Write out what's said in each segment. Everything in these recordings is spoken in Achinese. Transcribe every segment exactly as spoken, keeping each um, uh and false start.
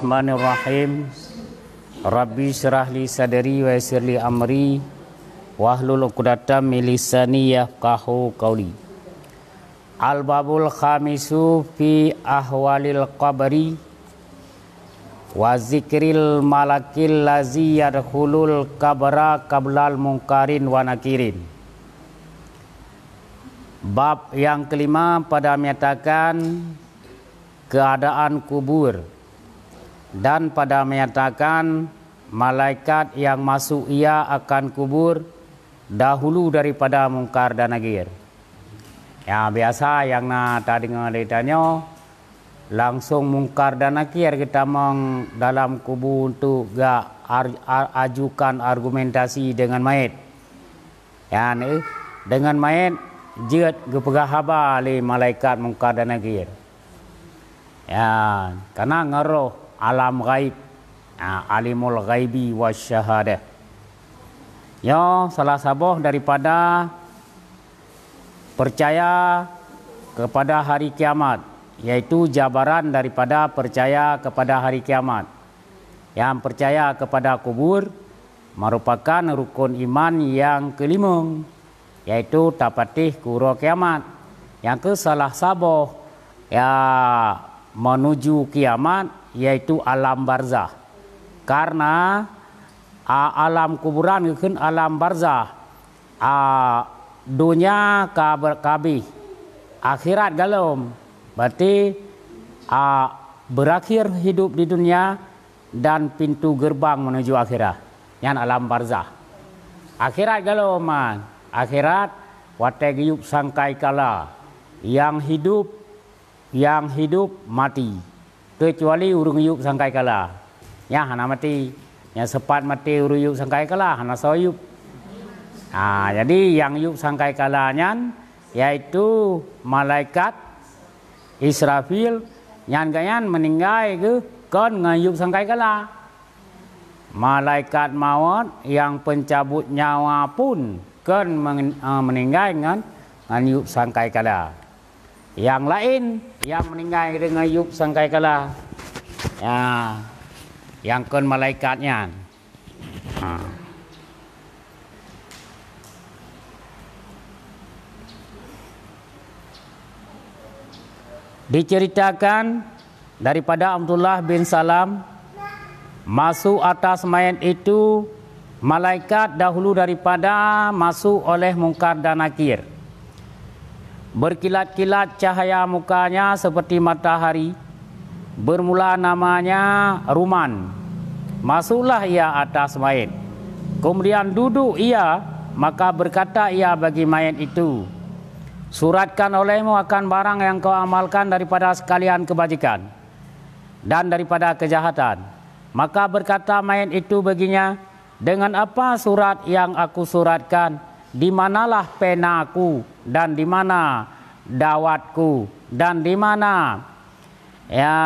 Bismillahirrahmanirrahim. Rabbi syrah li sadri wa yassir li amri, wahlul uqdatam min lisani yafqahu qauli. Al-babul khamisu fi ahwalil qabri wa zikril malakil lazi yadkhulul qabra qablal mungkarin wa nakirin. Bab yang kelima pada menyatakan keadaan kubur, dan pada menyatakan malaikat yang masuk ia akan kubur dahulu daripada Mungkar dan Nakir. Ya, biasa yang na tadeungoe dari tanyoe, langsung Mungkar dan Nakir geutamong dalam kubu untuk ga ar- ar- ajukan argumentasi dengan mayat. Ya, eh, dengan mayat jeuet geupeugah haba lé malaikat Mungkar dan Nakir. Ya, karena ngon roh alam gaib. Ha, alimul ghaibi wasyahadah. Nyoe salah saboh daripada percaya kepada hari kiamat, yaitu jabaran daripada percaya kepada hari kiamat. Yang percaya kepada kubur merupakan rukun iman yang kelimong, yaitu tapatéh keu uroe kiamat. Nyang keu salah saboh ya menuju kiamat, yaitu alam barzah. Karena a, alam kuburan geukheun alam barzah. A, donya ka ber- ka habéh, akhirat galom. Berarti a, berakhir hidup di dunia dan pintu gerbang menuju akhirat. Nyan alam barzah. Akhirat galom man. Akhirat watée geuyueb sangkai kala. Yang hidup, yang hidup mati. Kecuali ureuëng yueb sangkai kala. Nyan hana mati. Nyang sepat mati ureuëng yueb sangkai kala, hana soe yueb. Ha, jadi yang yueb sangkai kala nyan yaitu malaikat Israfil, nyan gobnyan meuninggai geuh kon ngon yueb sangkai kala. Malaikat mawöt nyang peuncabut nyawa pun kon meung- eh, meuninggai ngon, ngon yueb sangkai kala. Nyang laén nyang meuninggai deungon yueb sangkai kala. Ya, nyang kon malaikat nyan. Ha. Diceritakan daripada Abdullah bin Salam, masuk atas mayat itu malaikat dahulu daripada masuk oleh Mungkar dan Nakir. Berkilat-kilat cahaya mukanya seperti matahari, bermula namanya Ruman. Masuklah ia atas mayat. Kemudian duduk ia, maka berkata ia bagi mayat itu, "Suratkan olehmu akan barang yang kau amalkan daripada sekalian kebajikan dan daripada kejahatan." Maka berkata mayat itu baginya, "Dengan apa surat yang aku suratkan? Di manalah penaku dan di mana dawatku dan di mana, ya,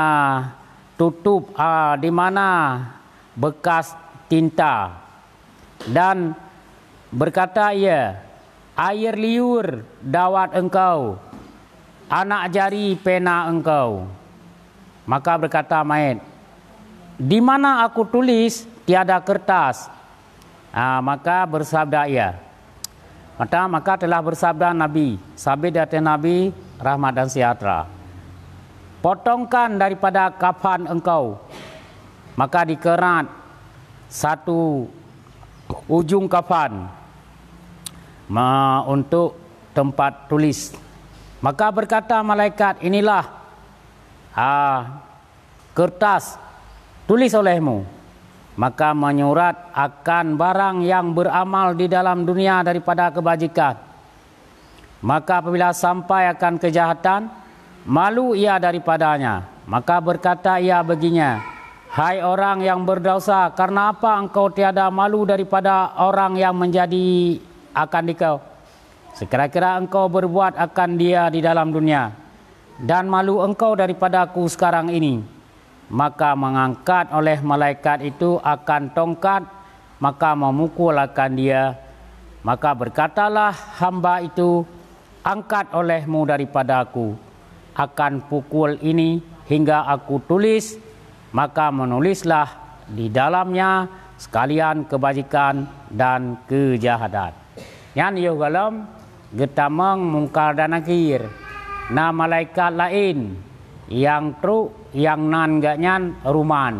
tutup, ah, di mana bekas tinta?" Dan berkata ia, "Air liur dawat engkau, anak jari pena engkau." Maka berkata mayat, "Di mana aku tulis tiada kertas?" Ah, maka bersabda ia, maka, maka telah bersabda Nabi, sabit di atas Nabi, rahmat dan sejahtera, "Potongkan daripada kafan engkau." Maka dikerat satu ujung kafan ma-, untuk tempat tulis. Maka berkata malaikat, "Inilah, ah, kertas, tulis olehmu." Maka menyurat akan barang yang beramal di dalam dunia daripada kebajikan. Maka apabila sampai akan kejahatan, malu ia daripadanya. Maka berkata ia baginya, "Hai orang yang berdosa, karena apa engkau tiada malu daripada orang yang menjadi akan dikau? Sekira-kira engkau berbuat akan dia di dalam dunia, dan malu engkau daripadaku sekarang ini." Maka mengangkat oleh malaikat itu akan tongkat, maka memukul akan dia. Maka berkatalah hamba itu, "Angkat olehmu daripadaku akan pukul ini hingga aku tulis." Maka menulislah di dalamnya sekalian kebajikan dan kejahatan. Nyan yoh gohlom geutamong Mungkar dan Nakir. Na malaikat laén nyang trok, nyang nan geuh nyan Ruman.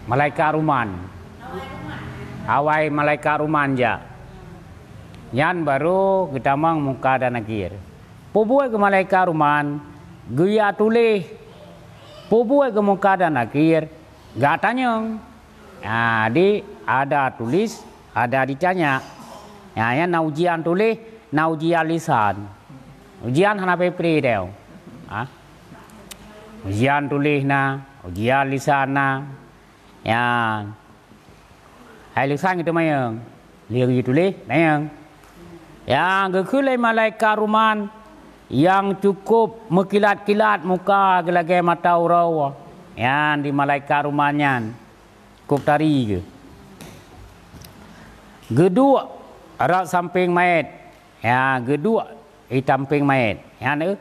Malaikat Ruman. Awai malaikat Ruman jak. Nyan barô geutamong Mungkar dan Nakir. Peubuet keu malaikat Ruman, geuyue tuléh. Peubuet keu Mungkar dan Nakir, geutanyong. Ha, di ada tulis, ada ditanya. Ha, nyan na ujian tuléh, na ujian lisan. Ujian hana pré-pré teuh. Ha? Ujian tuléh na, ujian lisan na. Nyan. Hai lisan geuteumanyong, lheueh geutuléh, tanyong. Nyang geukheun lé malaikat Ruman nyang cukôp meukilat-kilat muka geulagée mata uroe, nyan di malaikat Ruman nyan cukôp tari geuh. Geuduek rot sampéng manyét, ya, geuduek i sampéng manyét. Nyan, eh,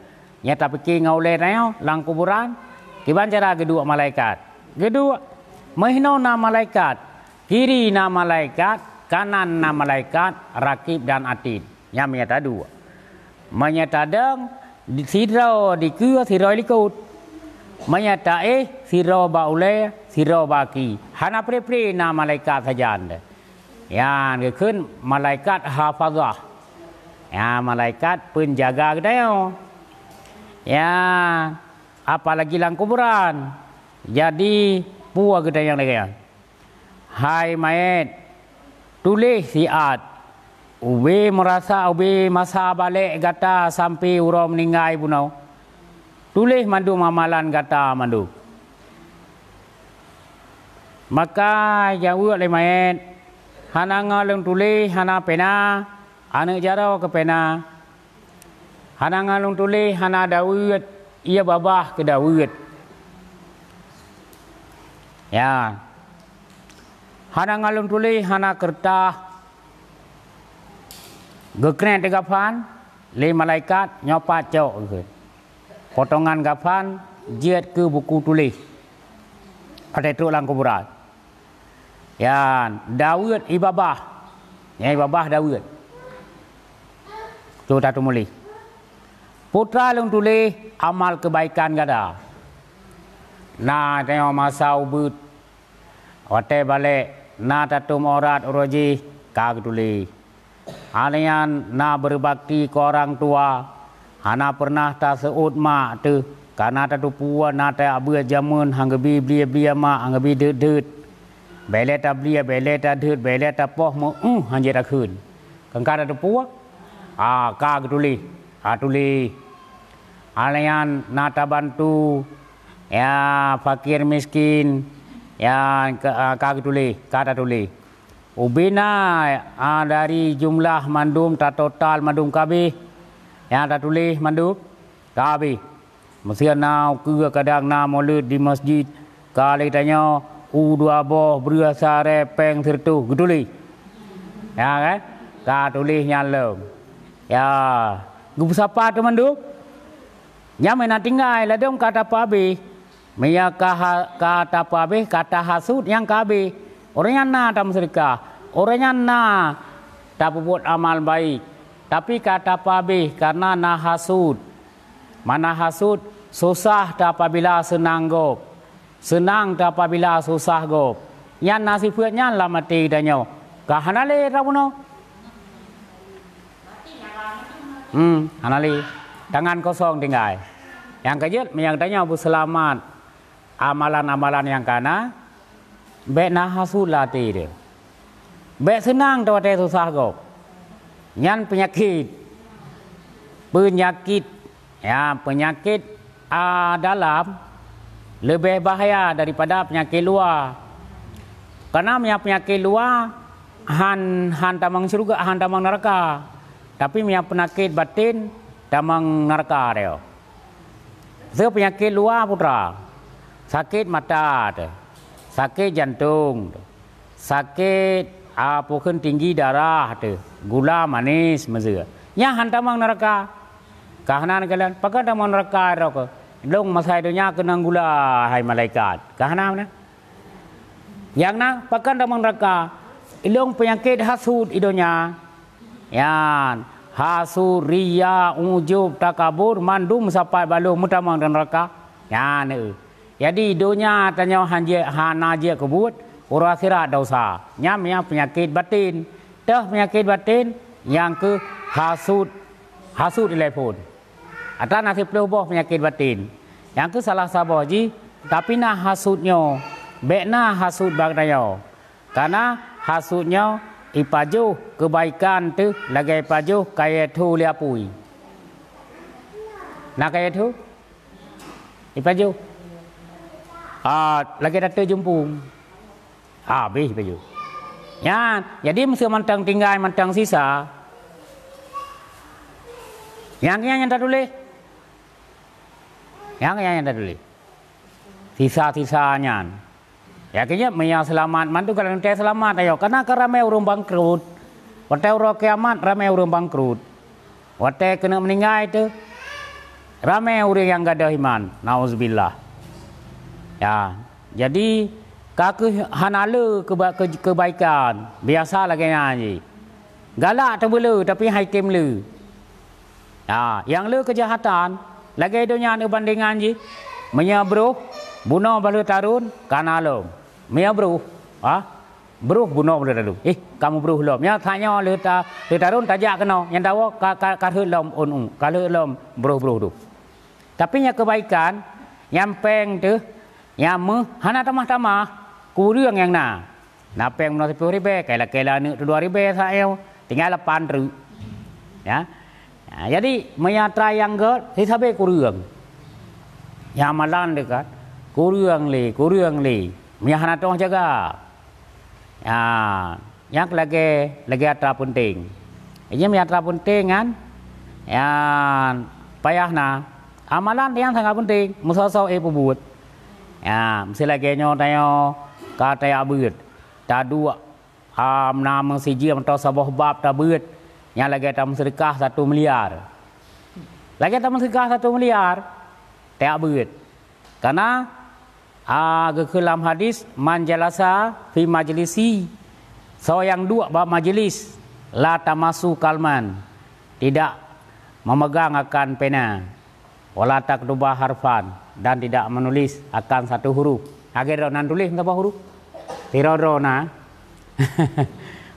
nyang tapike ngon ulée tanyoe lam kuburan, kiban cara geuduek malaikat. Geuduek, meuhinoe na malaikat, kiri na malaikat, kanan na malaikat, rakib dan atid. Nyan meunyo taduek. Meunyo tadong, di-, sidroe dikeue, sidroe likot. Meunyo taéh, sidroe bak ulée, sidroe bak aki. Hana pré-pré na malaikat sajan deh. Nyan geukheun malaikat hafazah. Ya, malaikat peunjaga geutanyoe. Ya, apalagi lam kuburan. Jadi, peue geutanyoe lagée nyan? Hai manyét, tuléh siat. Ubé meurasa ubé masa balek gata sampoe uroe meuninggai bunoe. Tuléh mandum amalan gata mandum. Maka jaweueb lé manyét, "Hana ngon lôn tuléh, hana pena, aneuëk jaroe keu pena. Hana ngon lôn tuléh, hana daweueb, ié babah keu daweueb. Ya. Hana ngon lôn tuléh, hana keureutah." Geukrék di gafan lé malaikat, nyoe pat cok geuh. Potongan gafan jeuet keu buku tuléh. Watée trok lam kuburan. Yan, daweueb ié babah. Nyang ié babah daweueb. Tu tatumuléh. Putra lôn tuléh amal keubaikan gata. Na tanyoe masa ubit. Watée balek, na tatum aurat uroe jih ka geutuléh. Hana nyan na beubakti keu orang tua, hana peureunah taseuôt mak teuh, ka na tateupeue na taabeuet jameun han geubi blie-blie mak, han geubi deuet-deuet. Bék lé tablie, bék lé tadeuet, bék lé tapoh meu-éh han jeuet takheun. Keu ka tateupeue? Ah, ka geutuléh. Ah, tuléh. Hana nyan na tabantu, ya, fakir miskin, ya, ka, ka geutuléh, ka tatuléh. Ubena, a, dari jumlah mandum tatotal mandum ka habéh, nyang tatuléh mandum ka habéh. Meuseu na ukeue kadang na mulod di masjid, ka lé tanyoe u dua boh breueh sarée péng sireutôh geutuléh. Ya kan? Ka tuléh nyan lom. Ya, geupeusapa teumandum? Nyan meunan tinggai ladôm ka tapeuhabéh. Meunyo ka ha-, ka tapeuhabéh, ka tahasut nyang ka habéh. Ureuëng nyan na tameuseudeukah, ureuëng nyan na tapeubuet amal baik, tapi ka tapeuhabéh kareuna na hasut. Mana hasut, susah teuh apabila seunang gob, seunang teuh apabila susah gob. Nyan na sifeuet nyan lam até geutanyoe. Ka hana lé tabunoe. Hmm, hana lé. Tangan kosong tinggai. Nyang keujeuet, meunyo geutanyoe beuseulamat amalan-amalan nyang ka na, bék na hasut lam até teuh. Bék seunang teuh watée susah gob. Nyan peunyakét. Peunyakét. Ya, peunyakét, a, dalam leubeh bahaya daripada peunyakét luwa. Kareuna meunyo peunyakét luwa han, han tamong syeuruga, han tamong neuraka. Tapi meunyo peunyakét batén, tamong neuraka teuh. Seuh peunyakét luwa putra, sakét mata teuh, sakét jantong teuh, sakét, a, peue kheun tinggi darah teuh, gula manis meuseu. Nyan han tamong neuraka. Ka hana neukalon, pakon tamong neuraka droe keuh? Lôn masa i donya keunong gula, hai malaikat. Ka hana meunan? Nyang na, pakon tamong neuraka? Ilôn peunyakét hasut i donya. Nyan, hasut, riya, ujub, takabur, mandum sapat bak lôn meutamong neuraka. Nyan, eu. Jadi, donya tanyoe han jeuet, hana jeuet keu buet, uroe akhirat desya. Nyan, nyan peunyakét batin. Teuh peunyakét batin, nyang keuh hasut, hasut ilée phon. Atra na siplôh boh peunyakét batin. Nyang keuh salah saboh jih, tapi na hasut nyoe, bék na hasut bak tanyoe. Kana hasut nyoe ipajoh keubaikan teuh lagée ipajoh kayée tho lé apui. Na kayée tho? Ipajoh. Ah, lagée tateue jumpung. Habéh baju. Nyan, jadi meuseu mantong tinggai mantong sisa. Nyang nyan nyang tatuléh. Nyang nyan nyang tatuléh. Sisa-sisa nyan. Ya, keuneuk meunyoe seulamat, mandum ka lheueh seulamat, ayo. Karena ka ramé ureuëng bangkrut. Watée uroe kiamat, ramé ureuëng bangkrut. Watée keuneuk meuninggai teuh, ramé ureuëng nyang gadôh iman. Nauzubillah. Ya, jadi, ka kheueh hana le keuba-, keu-, keubaikan. Biasa lagée nyan jih. Galak teubeuleu, tapi han item le. Ya, nyang le keujahatan, lagée donya neubandengan jih. Meunyoe broh, bunoe bak lheueh taron, ka na lom. Meunyoe broh, ah, broh bunoe bak lheueh taron. Eh, kamoe broh lom. Nyoe tanyoe lheueh ta-, lheueh taron tajak keunoe, nyang tawoe ka, ka, ka rhot lom ôn u, ka rhot lom broh-broh tu. Tapi nyang keubaikan, nyang péng teuh, nyang méuh hana tamah-tamah, kureueng nyang na. Na péng bunoe siplôh ribée, kela-kela aneuk tu dua ribée saát nyoe, tinggai lapan treuk. Ya. Ha, jadi, meunyoe atra nyang gét, sisabé kureueng. Nyang amalan dekat, kureueng lé, kureueng lé. Meunyoe hana toh jaga. Ya, nyang lagée, lagée atra peunteng. Jadi, meunyoe atra peunteng kan, ya, payah na. Amalan nyan sangat peunteng, meusoe-soe ék peubuet. Ya, meusé lagée nyoe tanyoe ka tajak beuet. Taduek, am, na meusijeuem atau saboh bab tabeuet, nyang lagée tameuseudeukah satu miliar. Lagée tameuseudeukah satu miliar, tajak beuet. Karena, a, geukheun lam hadis, "Man jalasa fi majlisi," soe nyang duek bak majlis, "la tamassu kalman," tidak memegang akan pena. "Wala taktuba harfan," dan tidak menulis akan satu huruf. Lagée droe nan tuléh saboh huruf. Sidroe-droe na.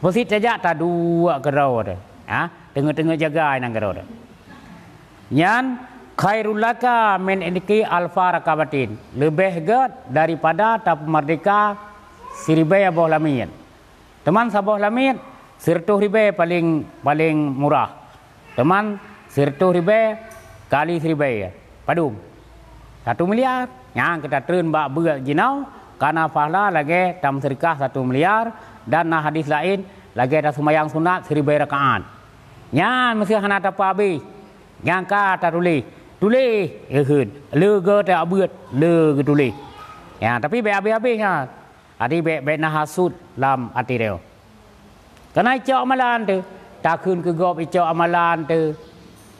Meusit tajak taduek keudroe teuh. Ha? Teungeut-teungeut jaga nyang keudroe teuh. Nyan khairul laka min itqi alfa raqabatin. Leubeh gét daripada tapeumeurdeka siribée boh lamiet. Teuma saboh lamiet, sireutôh ribée paleng, paleng murah. Teuma sireutôh ribée kali siribée, padum? Satu miliar. Nyang ka tatreun bak beuet jinoe, ka na pahala lagée tameuseudeukah satu miliar, dan na hadis laén lagée taseumayang sunat siribée rakaat. Nyan meusé hana tapeuhabéh, nyang ka tatuléh. Tuléh, eh, kheun, le geuh tajak beuet, le geutuléh. Ya, tapi bék habéh-habéh nyan. Jadi bék, bék na hasut lam até droe. Kana icok amalan teuh, takheun keu gob icok amalan teuh,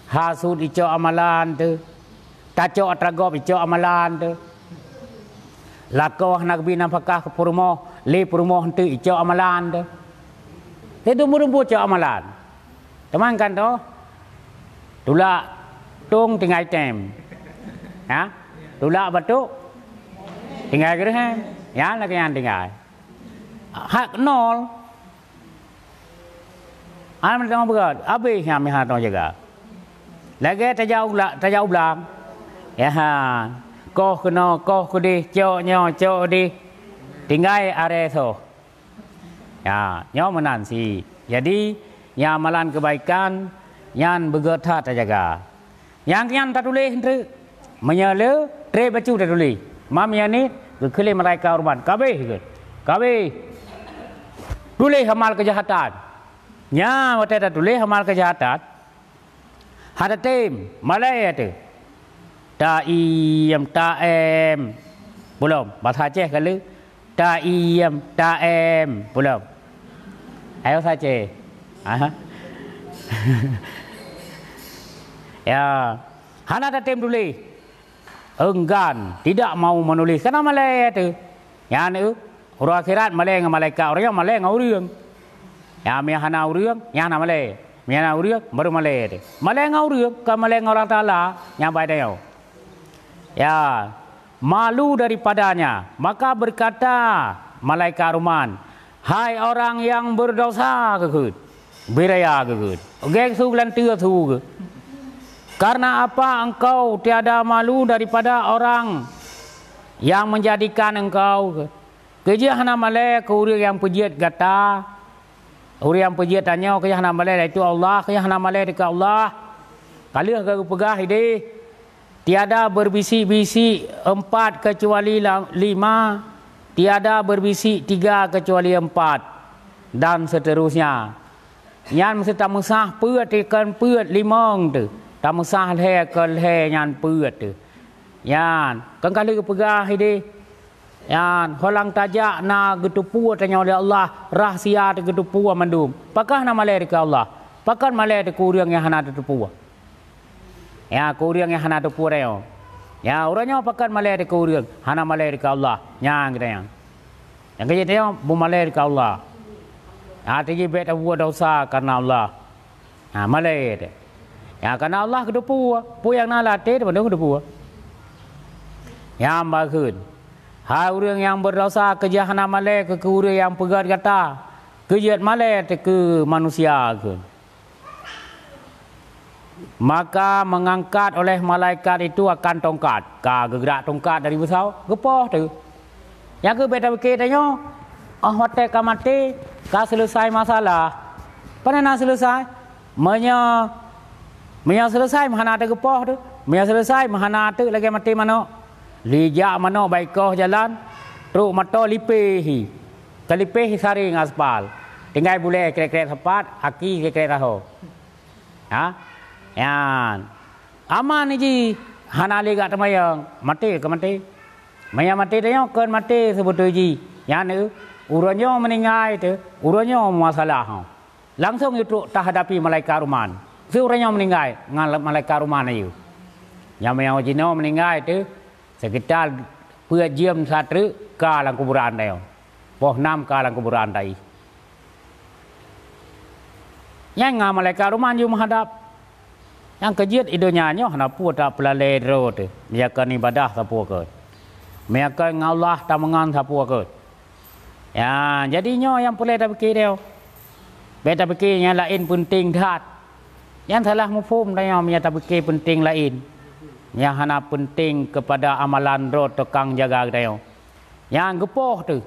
hasut icok amalan teuh, tacok atra gob icok amalan teuh. Lakoe hana geubi nafakah keu peurumoh, lé peurumoh eunteuk icok amalan teuh. Teuh dumbur-dumbur cok amalan. Teuma kan toh, tulak tong tinggai tem. Ha? Tulak batuk tinggai geureuhem. Nyan lagée nyan tinggai. Hak nol. Hana meuteumé beugét, habéh nyan meuhana tong jaga. Lagée tajak ula-, tajak u blang. Ya ha. Koh keunoe, koh keudeh, cok nyoe, cok deh. Tinggai arée soh. Ya, nyoe meunan cit. Jadi, nyang amalan keubaikan nyan beugét that tajaga. Nyang nyan tatuléh eunteuk. Meunyoe le, treb bacut tatuléh. Mam nyan ni geukheun lé malaikat ureuman, "Ka habéh," geukheun. "Ka habéh. Tuléh amal keujahatan." Nyan watée tatuléh amal keujahatan, hana tem, malée teuh. Taiem, taem. Bulom, basa Aceh ka le. Taiem, taem. Bulom. Ayo basa Aceh. Aha. Ya. Hana tatem tuléh. enggan, tidak mau menulis, karena malèe teuh. Nyan, eh, uroe akhirat malèe ngon malaikat, uroe nyoe malèe ngon ureueng. Ya, meunyo hana ureueng, nyan hana malèe. Meunyo hana ureueng, baru malèe teuh. Malèe ngon ureueng, kon malèe ngon Allah Taala, nyan bak tanyoe. Ya, malu daripadanya. Maka berkata malaikat Rahman, "Hai orang yang berdosa," geukheun, "beu raya," geukheun. Gèt su geulanteue su geuh. "Karena apa engkau tiada malu daripada orang yang menjadikan engkau?" Keu jeuet hana malèe keu ureueng nyang peujeuet gata. Ureueng nyang peujeuet tanyoe keu jeuet hana malèe, yaitu Allah, keu jeuet hana malèe dikeue Allah. Ka lheueh geupeugah idéh, "Tiada berbisik-bisik empat kecuali la-, lima, tiada berbisik tiga kecuali empat," dan seterusnya. Nyan meuseuti tameusah peuet kon peuet limong teuh, tameusah lhèe kon lhèe nyan peuet teuh. Nyan, kan ka lheueh geupeugah idéh, nyan, holang tajak na geuteupeue tanyoe lé Allah, rahsia teuh geuteupeue mandum. Pakon hana malèe dikeue Allah? Pakon malèe dikeue ureueng nyang hana teuteupeue? Ya, keu ureueng nyang hana teupeu tanyoe. Ya, uroe nyoe pakon malèe dikeue ureueng, hana malèe dikeue Allah. Nyan geutanyoe. Nyang keu jeuet tanyoe beumalèe dikeue Allah. Até jih bèk tapeubuet desya kareuna Allah. Ha, malèe teuh. Ya, kareuna Allah geuteupeue, peue nyang na lam até teuh mandum geuteupeue. Nyan bah kheun, "Hai ureueng nyang beureudosa, keu jeuet hana malèe keu, keu ureueng nyang peugèt gata, keu jeuet malèe teuh keu manusia," kheun. Maka mengangkat oleh malaikat itu akan tongkat. Ka geugrak tongkat dari beusoe, geupoh teuh. Nyang keuh bèk tapike tanyoe, óh watèe ka maté, ka seuleusai masalah. Pane na seuleusai? Meunyoe, meunyoe seuleusai, meuhana teugeupoh teuh. Meunyoe seuleusai, meuhana teuk lagèe maté manok. Lijak manok bak ikoh jalan, trok moto lipéh hi. Ka lipéh hi saréng aspal. Tinggai bulèe krek-krek sapat, aki krek-krek taho. Ha? Nyan. Aman jih, hana lé geujak teumayang, maté ka maté. Meunyo maté tanyoe kon maté seubeutôi jih. Nyan, eh, uroe nyoe meuninggai teuh, uroe nyoe masalah. Langsong jeuet trok tahadapi malaikat Rahman. Siuroe nyoe meuninggai ngon malaikat Rahman ayue. Nyang meunyoe jinoe meuninggai teuh, sekitar peuet jeuem sa treuk ka lam kuburan tanyoe. Poh nam ka lam kuburan tahi. Nyan ngon malaikat Rahman jeuet meuhadab. Nyang keu jeuet i donya nyoe hana peue tapeulalè droe teuh, meunyo kon ibadah sapeue keuh. Meunyo kon ngon Allah tameungon sapeue keuh. Ya, jadi nyoe nyang peureulèe tapike nyoe. Bèk tapike nyang laén peunteng that. Nyan salah muphom tanyoe meunyo tapike peunteng laén. Nyang hana peunteng keupada amalan droe tukang jaga geutanyoe. Nyang geupoh teuh,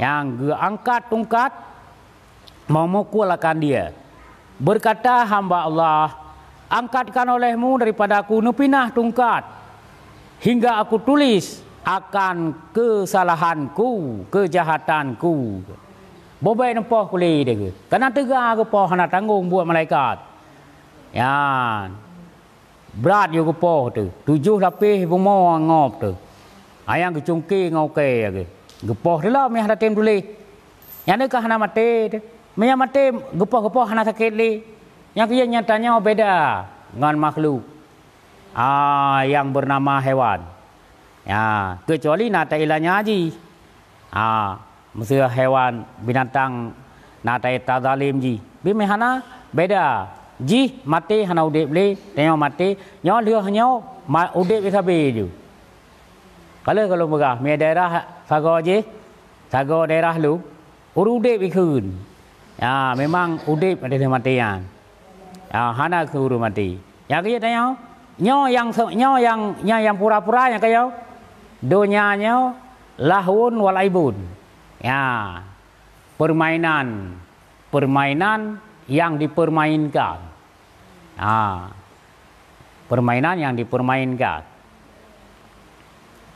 nyang geuangkat tungkat, meumukul akan dia. Berkata hamba Allah, "Angkatkan olehmu daripada aku neupinah tungkat, hingga aku tulis akan kesalahanku, kejahatanku." Bobek neupoh kulé deh, kana teuga geupoh hana tanggong buet malaikat. Nyan. Brat yue geupoh teuh, tujoh lapéh bumoe ngop teuh. Ayang geucungké ngon ukée lagée. Geupoh teuh lom nyang hana tem tuléh. Nyan ka hana maté teuh. Meunyo maté geupoh-geupoh hana sakét lé. Nyang keu nyang tanyoe beda ngon makhluk, ah, nyang beunama hewan. Ya, keucuali na tailanya jih. Ha, meuseu hewan, binatang na ta-, tazalém jih. Bimé hana, beda. Jih maté hana udeb lé, tanyoe maté, nyoe lheueh nyoe ma-, udeb sabe ju. Ka lheueh ka lôn peugah, mi daerah sagoe jih, sagoe daerah lôn, ureuëng udeb ikheun. Ya, memang udeb ateueh maté nyan. Ya, hana keu ureuëng maté. Nyang keu tanyoe, nyoe nyang se-, nyoe nyang, nyoe nyang pura-pura nyang keu nyoe. Donya nyoe lahun wa laibun. Ya, permainan, permainan yang dipermainkan. Ha, permainan yang dipermainkan.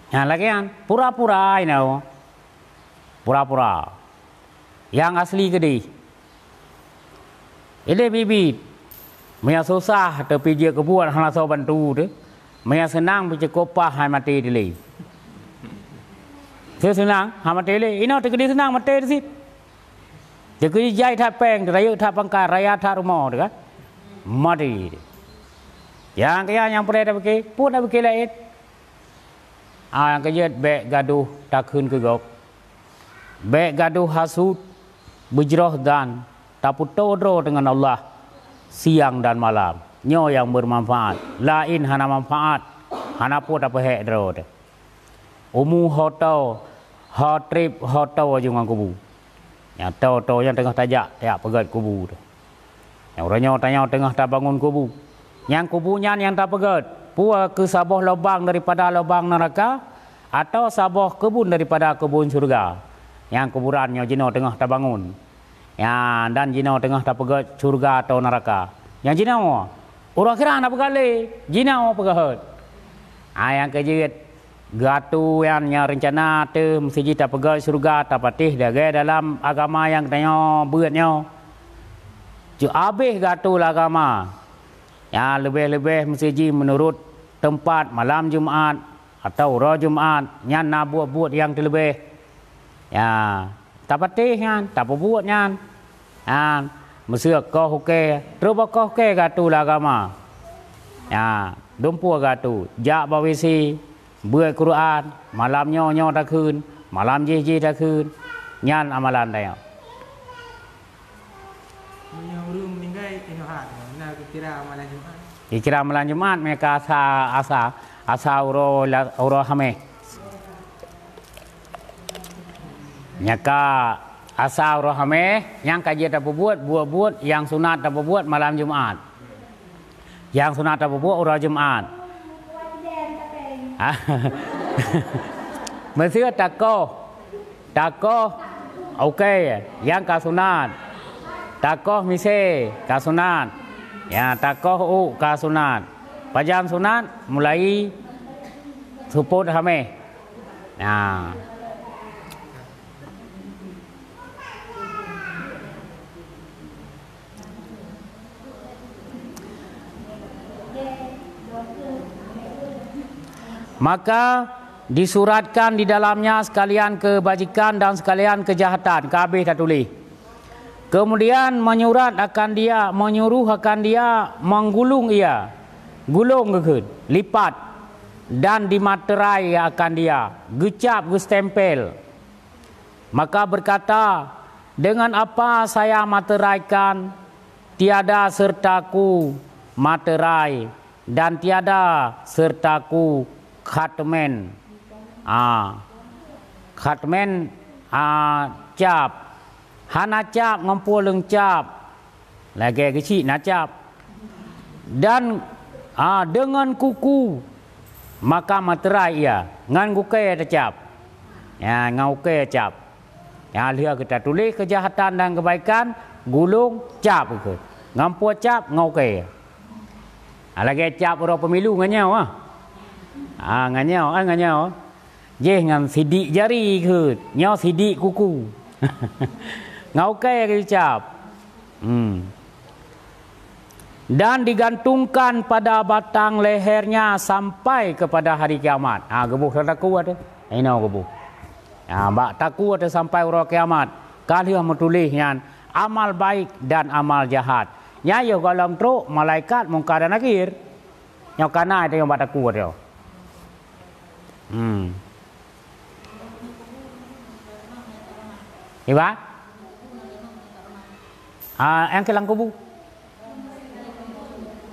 Nah, lagée nyan, pura-pura inoe. Pura-pura. Nyang asli keudeh. Ideh biet-biet. Meunyo susah teupijeuet keubuet hana soe bantu teuh. Meunyo seunang pih cukôp paih hai maté dilée. Seuseunang hai maté lé. Inoe teukeudi seunang maté teuh cit. Teukeudi jai that péng, rayeuk that pangkat, raya that rumoh teuh kan. Maté. Nyang keu nyan nyang peureulée tapike, peue tapike laén. Ah, nyang keujeuet, bék gadôh takheun keu gob. Bék gadôh hasut, beujroh dan tapeutoe droe deungon Allah siang dan malam. Nyoe nyang beumanfaat. Laén hana manfaat, hana peue tapeuhék droe teuh. Umu ho toe, ho treb ho toe aju ngon kubu. Nyang toe-toe nyan teungoh tajak, tajak peugét kubu teuh. Nyang uroe nyoe tanyoe teungoh tabangun kubu. Nyang kubu nyan nyang tapeugét, peue keu saboh lubang daripada lubang neuraka, atawa saboh keubun daripada keubun syeuruga. Nyang kuburan nyoe jinoe teungoh tabangun. Nyan, dan jinoe teungoh tapeugét syeuruga atawa neuraka. Nyang jinoe, uroe akhirat hana peugét lé, jinoe peugét. Ah, nyang keujeuet, geuatô nyan nyang reuncana teuh meuseujih tapeugét syeuruga, tapatéh lagée dalam agama nyang tanyoe beuet nyoe. Cok abéh geuatô lé agama. Nyan leubeh-leubeh meuseujih meunurot teumpat malam Jumat atawa uroe Jumat, nyan na buet-buet nyang teuleubeh. Ya, tapatéh nyan, tapeubuet nyan. Nyan, meuseu koh ukée, trok bak koh ukée geuatô lé agama. Ya, dumpeue geuatô, jak bak WC, beuet Quran, malam nyoe nyoe takheun, malam jih jih takheun. Nyan amalan tanyoe. Meunyoe ureuëng meuninggai inoe hana, na geukira malam Jumat. Geukira malam Jumat, meunyoe ka asa, asa, asa uroe la-, uroe Hameh. Nyan ka asa uroe Hameh, nyang ka jeuet tapeubuet, buet-buet nyang sunat tapeubuet malam Jumat. Nyang sunat tapeubuet uroe Jumat. Meuseu takoh, takoh ukée, nyang ka sunat. Takoh miseue ka sunat. Ya, takoh uek ka sunat. Pajan sunat, mulai seupôt Hameh. Nah. Maka disuratkan di dalamnya sekalian kebajikan dan sekalian kejahatan, ka habéh tatuléh. Kemudian menyurat akan dia, menyuruh akan dia menggulung ia, gulong geukheun, lipat, dan dimaterai akan dia, geucap, geustempel. Maka berkata, "Dengan apa saya materaikan? Tiada sertaku materai, dan tiada sertaku khatmen." Ah, khatmen, ah, cap. Hana cap ngon peue leueng cap. Lagée geuchik na cap. Dan, ah, dengan kuku, maka materai ia, ngon ukée tacap. Ya, ngon ukée cap. Ya, lheueh geuta tuléh keujahatan dan keubaikan, gulong cap keu. Ngon peue cap, ngon ukée. Ah, lagée cap uroe pemilu ngon nyoe, ah. Ah, ngon nyoe, ah, ngon nyoe. Jih ngon sidik jari keu, nyoe sidik kuku. Ngon ukée geucap. Hmm. Dan digantungkan pada batang lehernya sampai kepada hari kiamat. Ha, geuboh lam takue teuh. Inoe geuboh. Ha, bak takue teuh sampai uroe kiamat. Ka lheueh meutuléh nyan amal baik dan amal jahat. Nyan yoh gohlom trok malaikat Mungkar dan Nakir. Nyoe ka na teuh nyang bak takue teuh. Hmm. Iba? Ah, nyang keu lam kubu.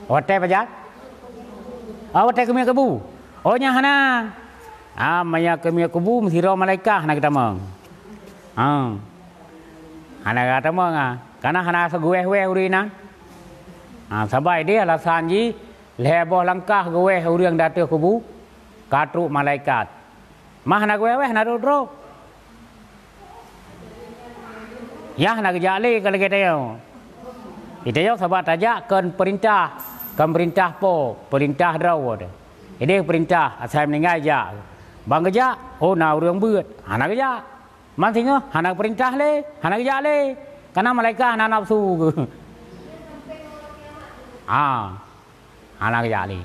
Watée pajan? Ah, watée keumiet kubu. Oh, nyan hana. Ah, maya keumiet kubu meusidroe malaikat hana geutamong. Ah. Hana geutamong, ah. Kana hana geuwéh-wéh ureuëng nyan. Ah, sabai deh alasan jih lhée boh langkah geuwéh ureuëng di ateueh kubu, ka trok malaikat. Mah hana geuwéh-wéh, hana trok-trok. Nyan hana geujak lé ka lagée tanyoe. Di tanyoe sabab tajak kon peurintah, kon peurintah po, peurintah droe teuh. Ideh peurintah, asai meuninggai jak. Ban geujak, oh na ureuëng beuet, hana geujak. Man singoh hana geupeurintah lé, hana geujak lé. Kana malaikat hana nafeusu. Ah. Hana geujak lé.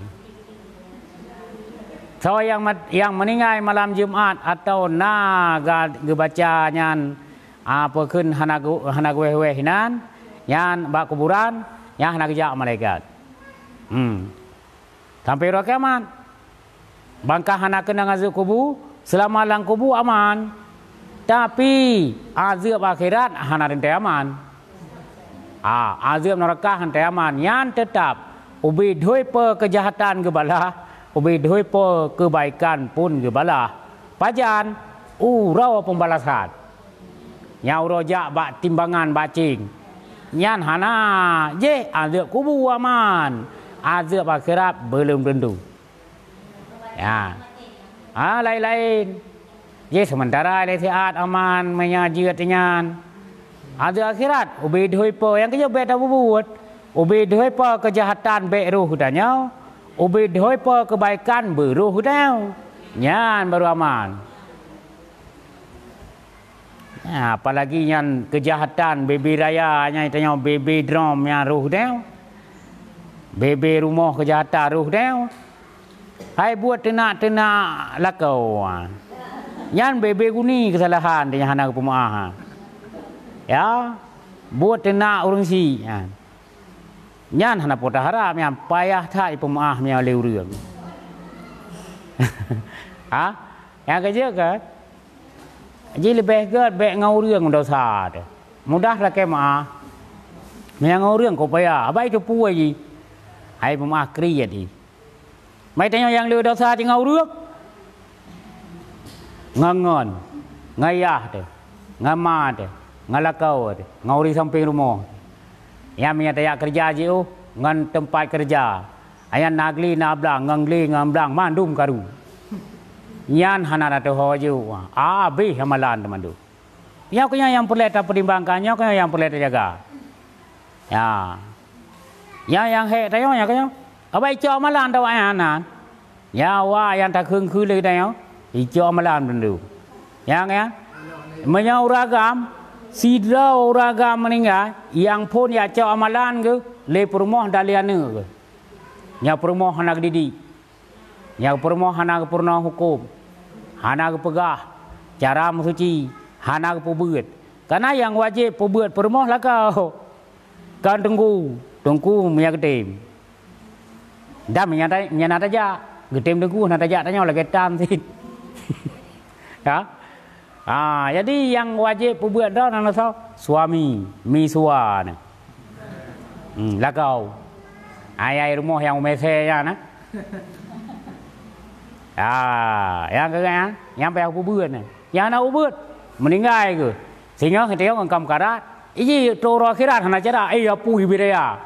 Soe nyang mat-, nyang meuninggai malam Jumat atawa na ga-, geubaca nyan, a, peukheun hana geu-, hana geuwéh-wéh inan, nyan bak kuburan, nyan hana geujak malaikat. Hmm. Sampai uroe kiamat. Bangka hana keunong azeueb kubu, seulama lam kubu aman. Tapi, azeueb akhirat hana teuntée aman. Ah, azeueb neuraka hana teuntée aman. Nyan teutab, ubé dhui peue keujahatan geubalah, ubé dhui peue keubaikan pun geubalah. Pajan? Uroe peubalasan. Nyang uroe jak bak timbangan bak cing. Nyan hana, jih azeueb kubu aman. Azeueb akhirat beulom teuntu. Ya. Ah, laén-laén. Jih seumeuntara lé siat aman meunyoe jeuet nyan. Azeueb akhirat, ubé dhui peue nyang keujeuet bék tapubuet. Ubé dhui peue keujahatan bék roh tanyoe. Ubé dhui peue keubaikan beuroh tanyoe. Nyan baru aman. Ya, apalagi nyan keujahatan bebe raya nyan tanyoe bebe drom nyang roh deuh. Bebe rumoh keujahatan roh deuh. Hai buet teunak-teunak lakoe. Nyan bebe guni keusalahan tanyoe hana geupeumeuáh. Ya, buet teunak ureuëng syiek nyan. Nyan hana peue taharab, nyan payah that jipeumeuáh meunyoe lé ureuëng. Ha? Nyang keujeuet kan? Ji leubeh gét bék ngon ureuëng desya teuh. Mudah lakée meuáh. Meunyoe ngon ureuëng ka payah, abai teupeue jih. Hai peumeuáh kriet jih. Mai tanyoe nyang le desya cit ngon ureuëng. Ngon ngon, ngon yah teuh, ngon ma teuh, ngon lakoe teuh, ngon ureuëng sampéng rumoh. Nyan meunyoe tajak keureuja jiôh ngon teumpat keureuja. Nyan na glé na blang, ngon glé ngon blang mandum karu. Nyan hana na teuho jiôh, habéh amalan teuh mandum. Nyoe keuh nyang peureulée tapeutimbangkan, nyoe keuh nyang peureulée tajaga. Ya. Nyan nyang hék tanyoe nyan keuh nyoe. Abai icok amalan tawa nyan nan. Ya, wa nyang takheun-kheun lé tanyoe, icok amalan teuntu. Nyang ya. Meunyoe ureuëng agam, sidroe ureuëng agam meuninggai, nyang phon jak cok amalan geuh lé peurumoh dan lé aneuëk geuh. Nyang peurumoh hana geudidik. Nyang peurumoh hana geupeurunoe huköm, hana geupeugah cara meusuci, hana geupeubeuet. Kareuna nyang wajéb peubeuet peurumoh lakoe. Kon teungku, teungku meunyo geutem. Dan meunyo ta-, meunyo na tajak, geutem teungku na tajak tanyoe lagée tan cit. Ya? Ha, jadi nyang wajéb peubeuet droe na soe? Suami, misua na. Hmm, lakoe. Ai-ai rumoh nyang umese nyan na. Ha, nyang keu nyan, nyang payah peubeuet na. Nyang na ubeuet, meuninggai geuh. Singoh teuh ngon kam karat, iji trok uroe akhirat hana cara, eh, apui bidaya.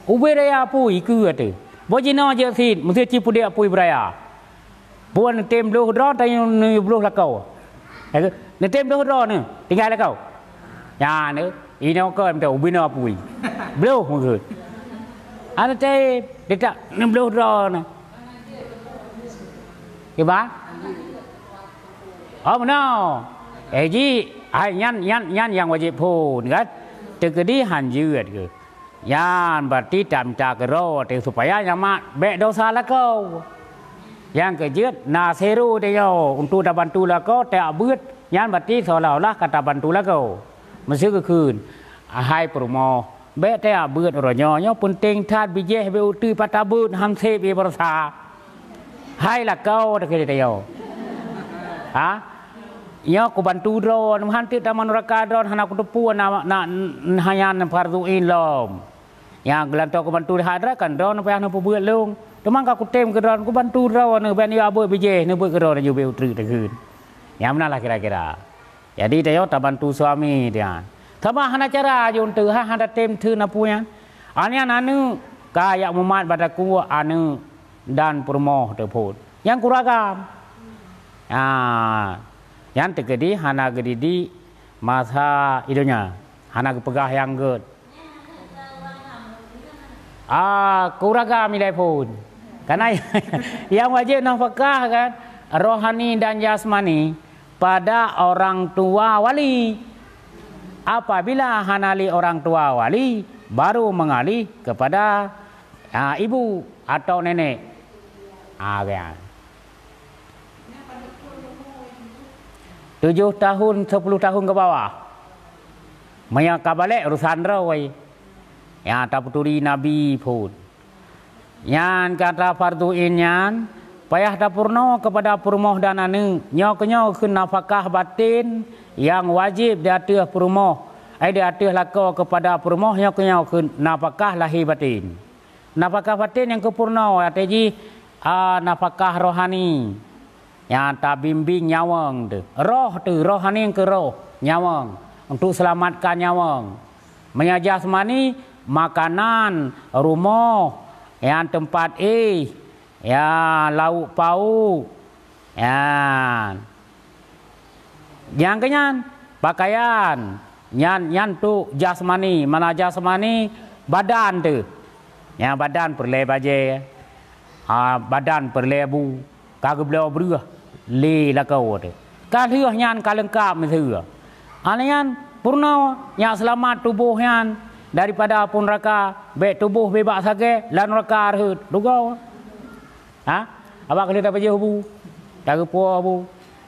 Ubé raya apui keu ateueh. Boh jinoe jeuet cit, meuseuti peudeh apui beuraya. Buet neutem bloh droe, tanyoe neubloh lakoe. Neutem bloh droe neu, tinggai lakoe. Nyan neu, inoe kon teu ubé noe apui. Bloh meukeue. Hana tem, detak neubloh droe neu. Kiban? Oh, meunoe. Eh, ji, hai nyan, nyan, nyan nyang wajéb phon, kan? Teukeudi han jeuet keuh. Nyan berarti tamita keudroe teuh supaya nyan mat bék desya lakoe. Nyang keujeuet na sero teuh nyoe untuk tabantu lakoe tajak beuet, nyan berarti seolah-olah ka tabantu lakoe. Meuseu geukheun, hai peurumoh, bék tajak beuet uroe nyoe, nyoe peunteng that bijéh bék uteuk pat tabeuet han seb ie baroesa. Hai lakoe teuh keu tanyoe. Ha? Nyoe kubantu droe, meuhan teuk taman nuraka droe hana kuteupeue na, na, na nyan fardhu ain lom. Nyang geulantoe kubantu lé hak droe kan droe payah neupeubuet lôn. Teuma ka kutem keu droe kubantu droe neu bék nibak beuet bijéh neubeuet keu droe neujubé utreuk teukeuen. Nyang meunan lah kira-kira. Jadi tanyoe tabantu suami nyan. Sama hana cara jeuet teuh, ha, hana tem theun apui nyan. Aneuk-aneuk ka jak mumat bak takue aneuk dan peurumoh teuh phon. Nyang kuragam. Ha, nyan teukeudi hana geudidik masa i donya. Hana geupeugah nyang gét. Ah, kuragam ilée phon. Karena nyang wajéb nafakah kan rohani dan jasmani pada orang tua wali. Apabila hana lé orang tua wali, baru mengalih kepada, ah, ibu atau nenek. Ah, kan. Tujoh tahun, sepuluh tahun ke bawah. Meunyoe ka balek urusan droe. Ya, tapeuturi Nabi phon. Nyan kata fardhu ain nyan, payah tapeurunoe keupada peurumoh dan aneuëk. Nyoe keunyoe kheun nafakah baten nyang wajéb di ateueh peurumoh, eh, di ateueh lakoe keupada peurumoh, nyoe keunyoe kheun nafakah lahé baten. Nafakah baten nyang keu peurunoe, watée jih, a, nafakah rohani. Nyang tabimbéng nyawöng teuh. Roh teuh, rohani keu roh, nyawöng, untuk seulamatkan nyawöng. Meunyoe jasmani, makanan, rumoh, nyang teumpat éh, ya, lauk pauk, ya. Nyang keunyan, pakaian, nyan, nyan tu jasmani, mana jasmani, badan teuh. Nyang badan peureulée bajée, ha, badan peureulée bu, ka geubloe breueh lé lakoe teuh. Ka lheueh nyan ka leungkab miseue. Aneuëk nyan peurunoe nyang seulamat tuboh nyan daripada apui neuraka, bék tuboh bak sagai lam neuraka rhot. Lugoe. Ha? Awak keuneuk tapajoh bu, tageupoe bu,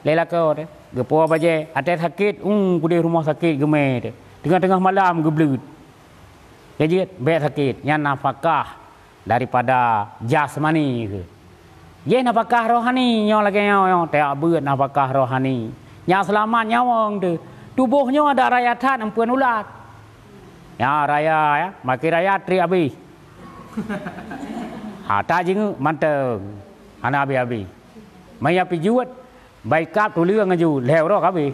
lé lakoe teuh, geupoe bajée, até sakét, um, keudeh rumoh sakét geumé teuh. Teungoh-teungoh malam geubleuet. Ka jeuet, bék sakét, nyan nafakah daripada jasmani keuh. Jih nafakah rohani nyoe lagée nyoe, nyoe, tajak beuet nafakah rohani. Nyang seulamat nyawöng teuh. Tuboh nyoe adak raya that eumpeuen ulat. Ya, raya, ya, makin raya trép abéh. Ha, tajingeuk mantong. Hana abéh-abéh. Meunyo pijuet, bai kab tuleueng aju, lhée uroe ka abéh.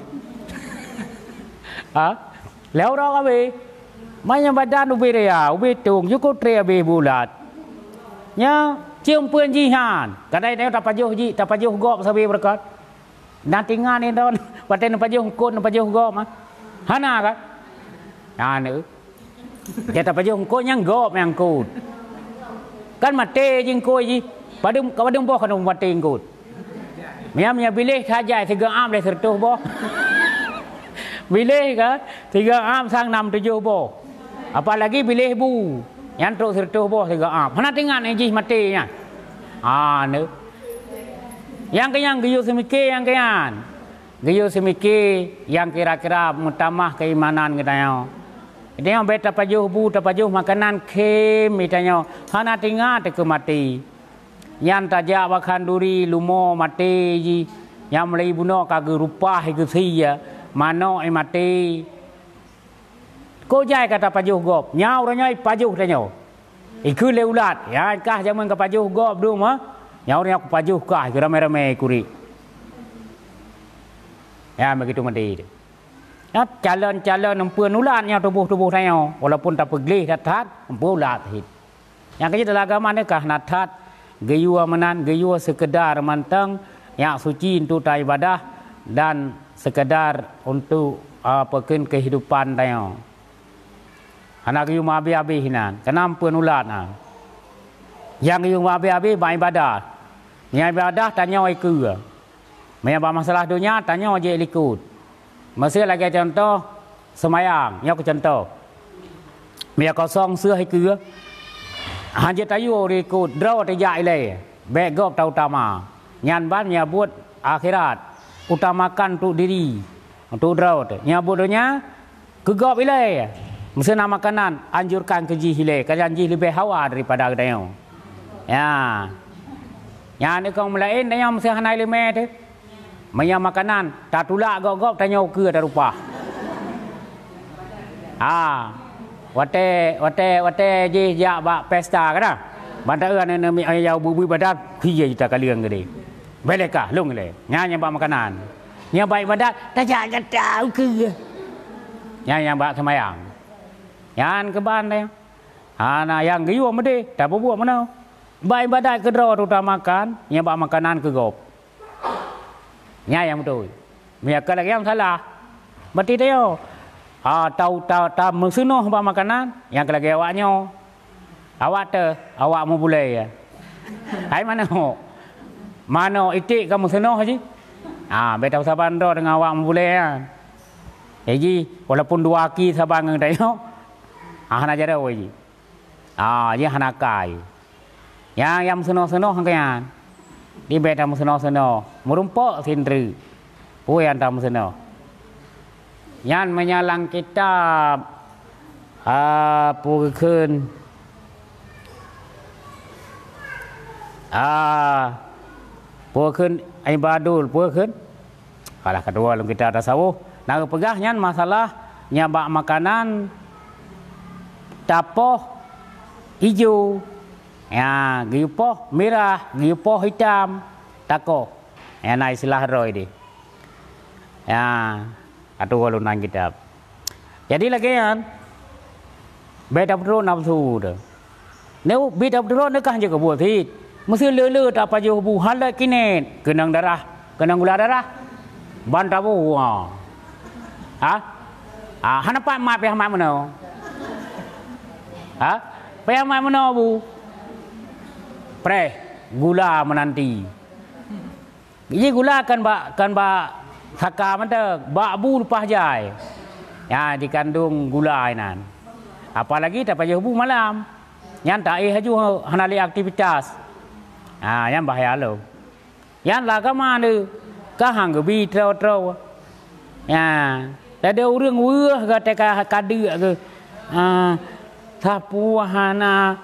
Ha? Lhée uroe ka abéh. Meunyo badan ubé raya, ubé tông, jukôt trép abéh bulat. Nya, cium peuen jih nyan. Kadai tanyoe tapajoh jih, tapajoh gob sabe beureukat. Na tingan ni don, watée neupajoh eungkôt, neupajoh gob, ah. Hana kan? Hana. Dia tapajoh eungkôt nyang gob nyang eungkôt. Kan maté jih eungkôt jih. Padum, ka padum boh ka maté eungkôt. Mia, mia biléh saja sigoe am lé seureutôh boh. Biléh kan? Sigoe am sang nam tujoh boh. Apalagi biléh bu. Nyan trok seureutôh boh sigoe am. Hana tingan jih maté nyan. Ah, neu. Nyang keunyan geuyue seumike nyang keunyan. Geuyue seumike nyang kira-kira meutamah keuimanan geutanyoe. Geutanyoe bék tapajoh bu, tapajoh makanan khém geutanyoe. Hana tingat keu maté. Nyan tajak bak khanduri lumoe maté jih. Nyang meulai bunoe ka geurupah geusie, manök maté. Ko jai ka tapajoh gob, nyan uroe nyoe ipajoh tanyoe. Ikheun lé ulat, nyan kah jameun ka pajoh gob dum, ha? Nyan uroe nyoe kupajoh kah, ikheun ramé-ramé ikuri. Nyan beugitu meudi. Nyan calon-calon eumpeuen ulat nyoe tuboh-tuboh tanyoe, walaupun tapeugleh that-that, eumpeuen ulat cit. Nyang keujeuet dalam agama nyoe ka hana that geuyue meunan, geuyue seukeudar mantong nyang suci untuk taibadah dan seukeudar untuk, a, peukheun keuhidupan tanyoe. Hana geuyue meuabéh-abéh inan, keunan eumpeuen ulat na. Nyang geuyue meuabéh-abéh bak ibadah. Nyang ibadah tanyoe ikeue. Meunyoe bak masalah donya, tanyoe jeuet likot. Miseu lagée cuntoh, seumayang, nyoe keu cuntoh. Meunyoe kosong seuh ikeue, hana jeuet tayue likot, droe teujak ilée, bék gob tautama. Nyan ban meunyoe buet akhirat, utamakan untuk diri, untuk droe teuh. Nyoe buet donya, keu gob ilée. Miseu na makanan, anjurkan keu jih ilée, kalon jih leubeh hawa daripada geutanyoe. Ya. Nyan dikong meulaén tanyoe miseu hana iéleumé teuh. Meunyoe makanan, tatulak gob-gob tanyoe ukeue tarupah. Ha. Watée, watée, watée jih jak bak pesta kana. Ban taeu aneuk-aneuk miet ayah bui-bui badan, hi jih takaleueng geude. Bék lé kah, lôn ilée. Nyan nyang bak makanan. Nyang bak ibadat, tajak gata ukeue. Nyan nyang bak seumayang. Nyan keuban deh. Hana nyang geuyue meudeh, tapeubuet meunoe. Bak ibadat keudroe teutamakan, nyang bak makanan keu gob. Nyan nyang beutôi. Meunyoe ka lagée nyan salah. Berarti tanyoe, ha, tau, ta, ta meuseunoh bak makanan, nyang ka lagée awak nyoe. Awak teuh, awak meubulée, ya. Hai manok. Manok iték ka meuseunoh jih. Ha, bék tasaban droe deungon awak meubulée nyan. Jadi, walaupun dua aki saban ngon tanyoe, ha, hana jaroe jih. Ha, jih hana kai. Nyang, nyang meuseunoh-seunoh keu nyan. Di bék tameuseunoh-seunoh. Meurumpok sindreuk. Peue nyang tameuseunoh? Nyan meunyoe lam kitab, a, peue geukheun, Ah, peue kheun ibadul, peue kheun? Alah, keudua lôn kitab tasawuf. Na geupeugah nyan masalah nyang bak makanan tapoh ijo. Ya, geuyue poh mirah, geuyue poh itam, takoh. Ya, na istilah droe deh. Ya, atoe lôn nan kitab. Jadi lagèe nyan, bèk tapeutrok nafeusu teuh. Neu bi tapeutrok neu kah jeuet keu buet cit. Meuseu le-le tapajoh bu hana kinék, keunong darah, keunong gula darah. Ban tabu, ha. Ha? Ha, hana pat mat pih mat meunoe. Ha? Pih mat meunoe bu. Preh, gula meunanti. Ji gula kan bak, kan bak saka mantong, bak bu leupah jai. Ya, dikandong gula inan. Apalagi tapajoh bu malam. Nyan taéh laju hana lé aktivitas. Ha, nyan bahaya lom. Nyan lam agama tu. Ka han geubi troe-troe. Ya, tada ureueng weueh gata ka kadeuk geuh. Ha, sapeue hana.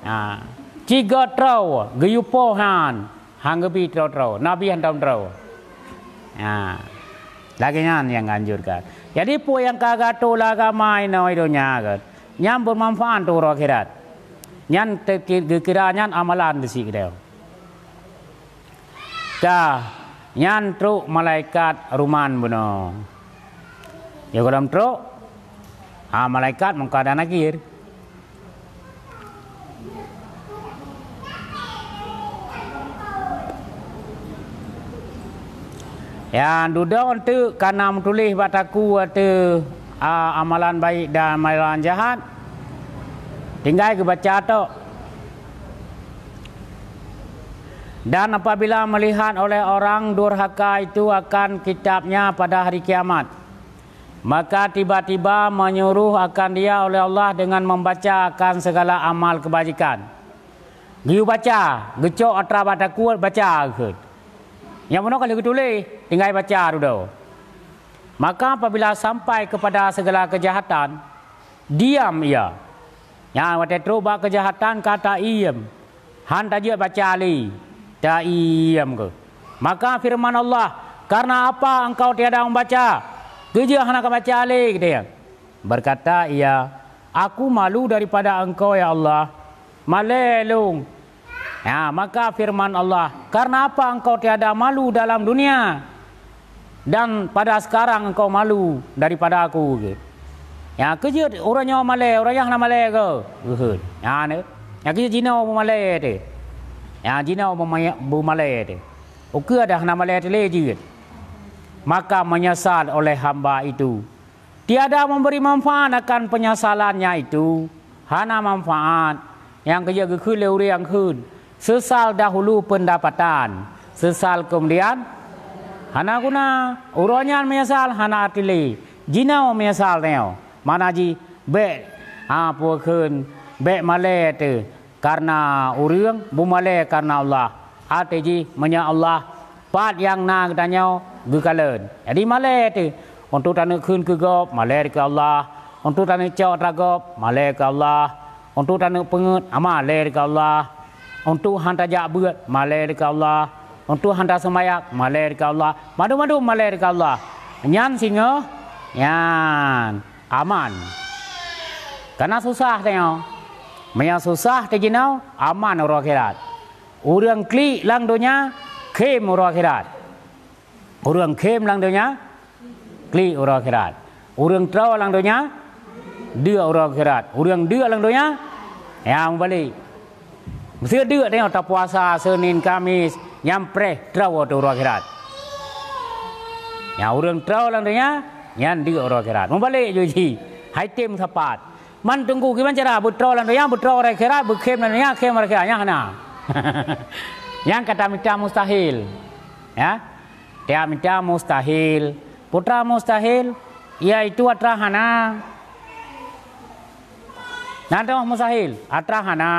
Ha, ciga troe geuyue poh han. Han geubi troe-troe, Nabi hantom troe. Ha. Lagèe nyan nyang geuanjurkan. Jadi, peue nyang ka geuatoe lé agama inoe donya geuh, nyan beumanfaat untuk uroe akhirat. Nyan teuki-, geukira nyan amalan disinan. Ka, nyan trok malaikat ruman bunoe. Ya, gohlom trok, ha, malaikat Mungkar dan Nakir. Nyang dudoe teuk ka na meutuléh bak takue ateueh, a, amalan baik dan amalan jahat, tinggai geubaca tok. Dan apabila melihat oleh orang durhaka itu akan kitabnya pada hari kiamat, maka tiba-tiba menyuruh akan dia oleh Allah dengan membaca akan segala amal kebajikan. Geuyue baca, geucok atra bak takue, baca kheun. Nyang bunoe ka lheueh geutuléh, tinggai baca dudoe. Maka apabila sampai kepada segala kejahatan, diam ia. Nyan watèe trok bak keujahatan ka taiem, han tajeuet baca lé, taiem keuh. Maka feureuman Allah, "Kareuna apa engkau tiada membaca? Keu jeuet hana kabaca lé?" geutanyong. Berkata ia, "Aku malu daripada engkau, ya Allah." Malèe lôn. Ya, maka feureuman Allah, "Kareuna apa engkau tiada malu dalam dunia? Dan pada sekarang engkau malu daripada aku," geuh. Ya, keu jeuet uroe nyoe malèe, uroe nyan hana malèe keuh, geuh. Ya, nyan keu jeuet jinoe beumalèe teuh. Ya, jinoe beumaya-, beumalèe teuh. Ukeue dah hana malèe teuh lé jeuet. Maka menyesal oleh hamba itu. Tiada memberi manfaat akan penyesalannya itu, hana manfaat. Nyang keu jeuet geukheun lé ureueng kheun, sesal dahulu pendapatan, sesal kemudian hana guna. Uroe nyan meunyeusal hana arti lé, jinoe meunyeusal nyoe. Makna jih, bèk, ha, peue kheun, bèk malèe teuh kareuna ureueng, beumalèe kareuna Allah. Até jih, meunyoe Allah, pat nyang na geutanyoe geukalon. Jadi malèe teuh. Untuk taneuk kheun keu gob, malèe keu Allah. Untuk taneuk cok atra gob, malèe keu Allah. Untuk taneuk peungeuet, malèe keu Allah. Untuk han tajak beuet, malèe keu Allah. Untuk han taseumayang, malèe keu Allah. Mandum-mandum malèe keu Allah. Nyan singoh, nyan aman. Kareuna susah tanyoe. Meunyoe susah teuh jinoe, aman uroe akhirat. Ureueng klik lam donya, khém uroe akhirat. Ureueng khém lam donya, klik uroe akhirat. Ureueng troe lam donya, deuk uroe akhirat. Ureueng deuk lam donya, ya, mubalek. Meuseu deuk tanyoe tapuasa Seunin, Kamis, nyan preh troe teuh uroe akhirat. Ya, ureueng troe lam donya, nyan deuk uroe akhirat. Mubalek jih, hai tem sapat. Man teungku kiban cara beutroe lam donya, beutroe uroe akhirat, beukhém lam donya, khém uroe akhirat, nyan hana. Nyan ka tamita mustahil. Ya. Tamita mustahil. Peue teuma mustahil, yaitu atra hana. Nyan teuma mustahil, atra hana.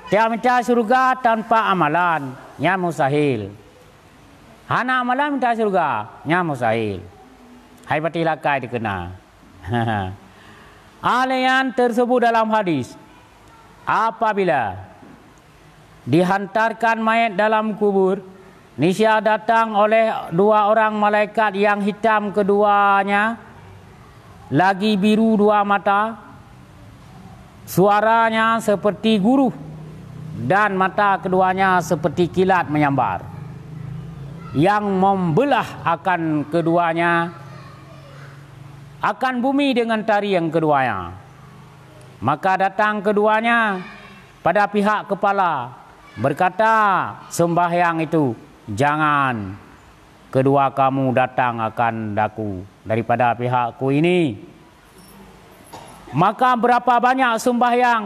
Tamita syeuruga tanpa amalan, nyan mustahil. Hana amalan mita syeuruga, nyan mustahil. Hai patéh lakèe teukeuna. Alèh nyan teuseubut dalam hadis, apabila Dihantarkan mayat dalam kubur, niscaya datang oleh dua orang malaikat yang hitam keduanya, lagi biru dua mata, suaranya seperti guruh, dan mata keduanya seperti kilat menyambar, yang membelah akan keduanya, akan bumi dengan taring keduanya. Maka datang keduanya pada pihak kepala, berkata sembahyang itu, "Jangan kedua kamu datang akan daku daripada pihakku ini." Maka berapa banyak sembahyang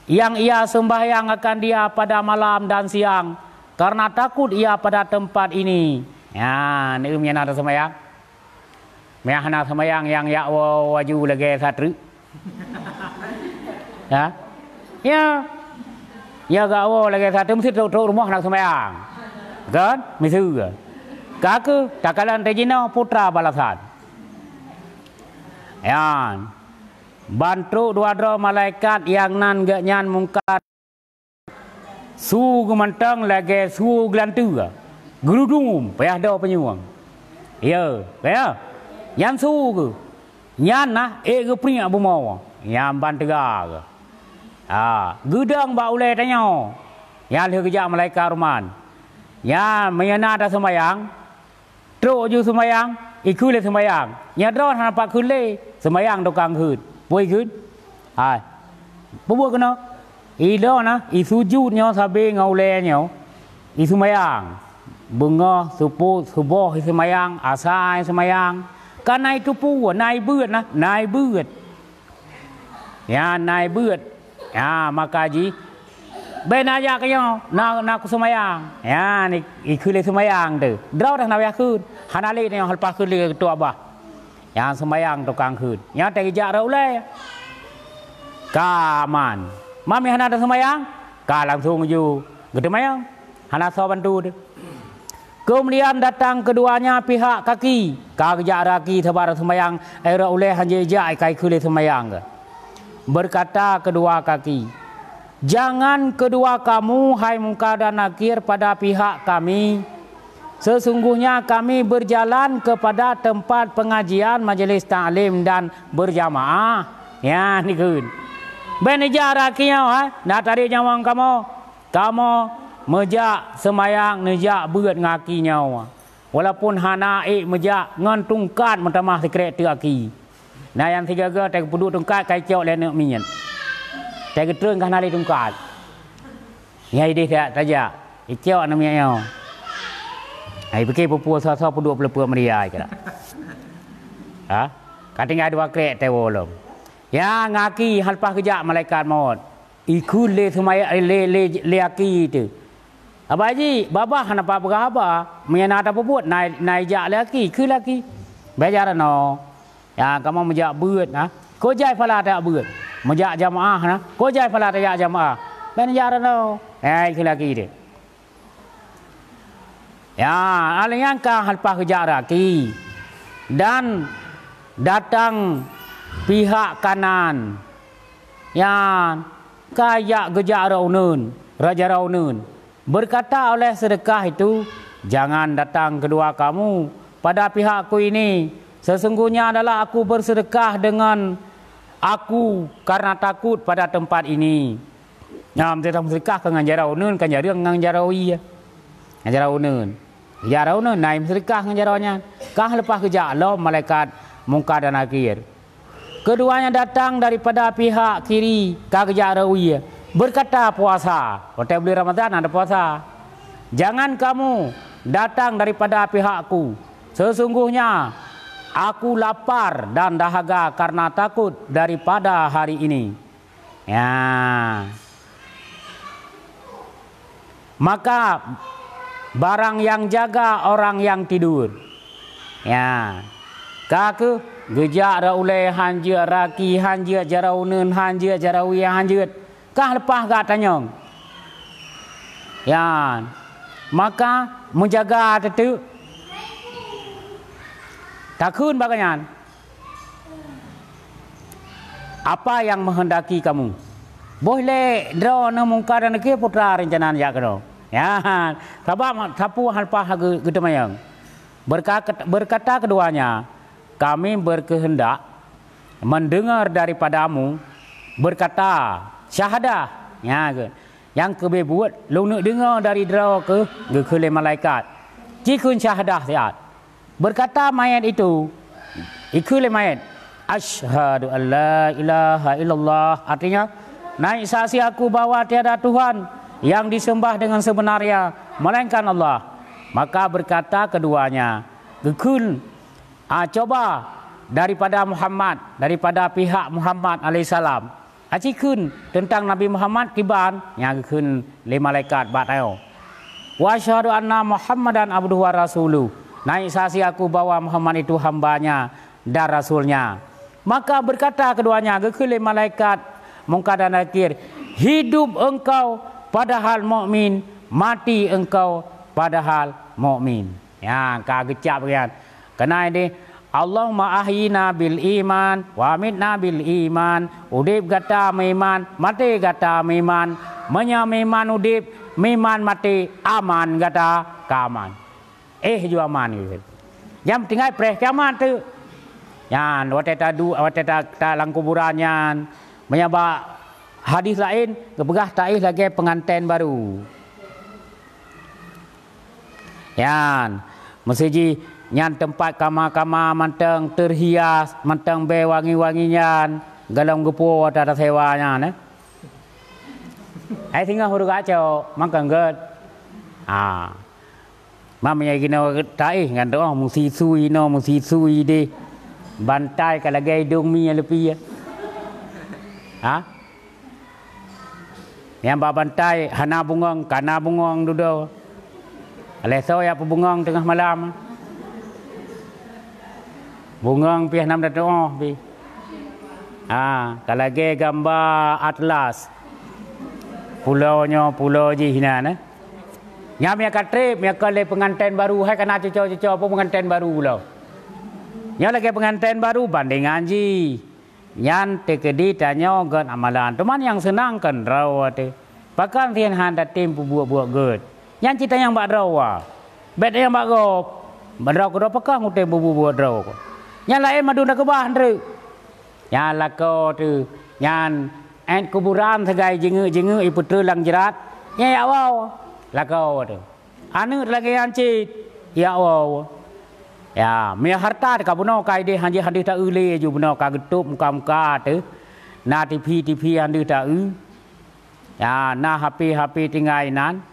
yang ia sembahyang akan dia pada malam dan siang, karena takut ia pada tempat ini. Ya, ni meunyo na sembahyang. Meuhana sembahyang nyang jak woe laju lagèe satreuk. Ya. Ya. Ya gak woe lagèe satreuk meusti trok-trok rumoh nak sembahyang. Kan? Miseue. Ka keuh, takalon teuh jinoe putra balasan. Nyan. Ban trok dua droe malaikat nyang nan geuh nyan mungkar. Su geumantong lagèe su geulanteue, geurudum payah do panyueng. Yo, kaya. Nyan su geuh. Nyan na ék geupriek bumoe, nyan ban teuga geuh. Ha, geudong bak ulèe tanyoe. Nyan lheueh geujak malaikat ruman. Nyan meunyo na taseumayang, trok ju seumayang, ikheun lé seumayang. Nyan droe hana pat kheun lé, seumayang tukang kheun. Peue ikheun? Hai. Peubuet keunoe. Idong na, isujut nyoe sabe ngon ulèe nyoe, iseumayang. Beungoh, seupôt, suboh iseumayang, asa iseumayang. Ka na itupeue, na ibeuet na, na ibeuet. Nyan na ibeuet. Ha, maka jih, "Bèk na jak keu nyoe, na, na kuseumayang." Nyan i-, ikheun lé seumayang teuh. Droe dah na payah kheun. Hana lé nyoe leupah kheun lé keu Teungku Abah. Nyan seumayang tukang kheun. Nyan watèe geujak rot ulèe. Ka aman. Mami hana taseumayang? Ka langsung ju geuteumayang. Hana soe bantu teuh. Keumudian datang keduanya pihak kaki, ka geujak rot kaki saban seumayang, eh, rot ulèe hanjeuet jak, ka ikheun lé seumayang geuh. Berkata kedua kaki, "Jangan kedua kamu, hai Mungkar dan Nakir, pada pihak kami. Sesungguhnya kami berjalan kepada tempat pengajian, majelis taklim dan berjamaah." Nyan ikheun. Bèk neujak rot kaki nyoe, ha? Na tadi nyawöng kamoe. Kamoe meujak seumayang, neujak beuet ngon kaki nyoe. Walaupun hana ék meujak ngon tungkat meutamah sikrek teuk aki. Na nyang sigoe-goe watèe geupeuduek tungkat ka icok lé aneuk miet. Watèe geutreun ka hana lé tungkat. Nyan idéh tajak, icok aneuk miet nyoe. Ai pike peue-peue soe-soe peuduek peuleupeuet meuria kira. Ha? Ka tinggai dua krek watèe woe lom. Ya, ngon aki hana leupah geujak malaikat mot. Ikheun lé seumaya-, lé, lé, lé aki teuh. Abah Haji, babah hana pat peugah haba, meunyo na tapeubuet, na, na ijak lé aki, kheun lé aki. Bèk jak reunoe. Ya, kamoe meujak beuet, ha. Ko jai phala tajak beuet. Meujak jamaah, ha. Ko jai phala tajak jamaah. Bèk jak reunoe. Eh, kheun lé aki teuh. Ya, alèh nyan ka hana leupah geujak rot aki. Dan datang pihak kanan. Nyan, ka jak geujak rot uneuen, rot jaroe uneuen. Berkata oleh sedekah itu, "Jangan datang kedua kamu pada pihakku ini. Sesungguhnya adalah aku bersedekah dengan aku karena takut pada tempat ini." Nyan, meuseudekah keu ngon jaroe uneuen, kan jareueng ngon jaroe ie. Ngon jaroe uneuen. Jaroe uneuen, na meuseudekah ngon jaroe nyan. Ka leupah geujak lom malaikat Mungkar dan Nakir. Keduanya datang daripada pihak kiri, ka geujak rot ie. Berkata puasa. Watèe buleuen Ramadhan ada puasa. "Jangan kamu datang daripada pihakku. Sesungguhnya aku lapar dan dahaga karena takut daripada hari ini." Ya. Maka barang yang jaga orang yang tidur. Ya. Ka keuh geujak rot ulèe hanjeuet, rot aki hanjeuet, jaroe uneuen hanjeuet, jaroe ie hanjeuet. Ka leupah geuh tanyong. Ya. Maka meujaga teuteup. Takheun bak gobnyan. "Apa yang menghendaki kamu?" Boh lé droeneuh Mungkar dan Nakir putra rencana jak keunoe. Ya, sabab sapeue hana paih geu-, geuteumanyong. Berka-, berkata keduanya, "Kami berkehendak mendengar daripadamu berkata, syahadah." Ya, ke-, nyang keubeh buet lôn neuk deungoe dari droe keuh, geukheun lé malaikat. Ci kheun syahadah siat. Berkata mayat itu, ikheun lé mayat, "Asyhadu an la ilaha illallah." Artinya, naik saksi aku bahwa tiada Tuhan yang disembah dengan sebenarnya melainkan Allah. Maka berkata keduanya, geukheun, ah, coba daripada Muhammad, daripada pihak Muhammad alaihissalam. Aci kheun teuntang Nabi Muhammad kiban nyang geukheun lé malaikat bak tanyoe. "Wa asyhadu anna Muhammadan abduhu wa rasuluh." Naik saksi aku bahwa Muhammad itu hambanya dan rasulnya. Maka berkata keduanya, geukheun lé malaikat Mungkar dan Nakir, "Hidup engkau padahal mukmin, mati engkau padahal mukmin." Ya, ka geucap nyan. Keunan deh, "Allahumma ahyina bil iman, wa amitna bil iman." Udeb gata meuiman, maté gata meuiman. Meunyoe meuiman udeb, meuiman maté, aman gata, ka aman. Eh, ju aman gitu. Nyang tinggai preh kiamat tu. Nyan, watée tadu-, watée ta, ta lam kuburan nyan, meunyoe bak hadis laén, geupeugah taéh lagée peunganten baru. Nyan, meuseujih nyan teumpat kama-kama mantong teuhias, mantong bée wangi-wangi nyan, golom geupuwoe ata tasewa nyan, eh. Hai singoh ureuëng gacok, mangkang gét. Ha. Mam nyang ginoe taéh ngon doh, musisui inoe, musisui deh. Bantai ka lagée idong mi nyang leupie. Ha? Nyang bak bantai hana bungöng, kana bungöng dudoe. Lé soe jak peubungöng teungoh malam. Bungöng pih hana meutuoh pih. Ha, ka lagée gamba atlas. Pulo nyoe, pulo jih inan, eh. Nyang mia ka treb, mia ka lé peunganten baru, hai kana cuco-cuco pun peunganten baru lo. Nyoe lagée peunganten baru bandingan jih. Nyan teukeudi tanyoe gét amalan. Teuma nyang seunang kon droe teuh. Pakon sihen han tatem peubuet-buet gét. Nyan cit tanyong bak droe. Bék tanyong bak gob. Bak droe keudroe pakon kutem peubuet-buet droe. Nyan laén mandum takeubah treuk. Nyan lakoe teuh. Nyan ét kuburan sagai jingeuk-jingeuk ipeutrön lam jrat. Nyan jak woe. Lakoe teuh. Aneuëk lagée nyan cit, ya Allah. Ya, mia harta ka bunoe ka ideh hanjeuet hadeuh ta-eu lé ju bunoe ka geutôb muka-muka teuh. Na tivi-tivi hadeuh ta-eu. Ya, na hape-hape tinggai nan.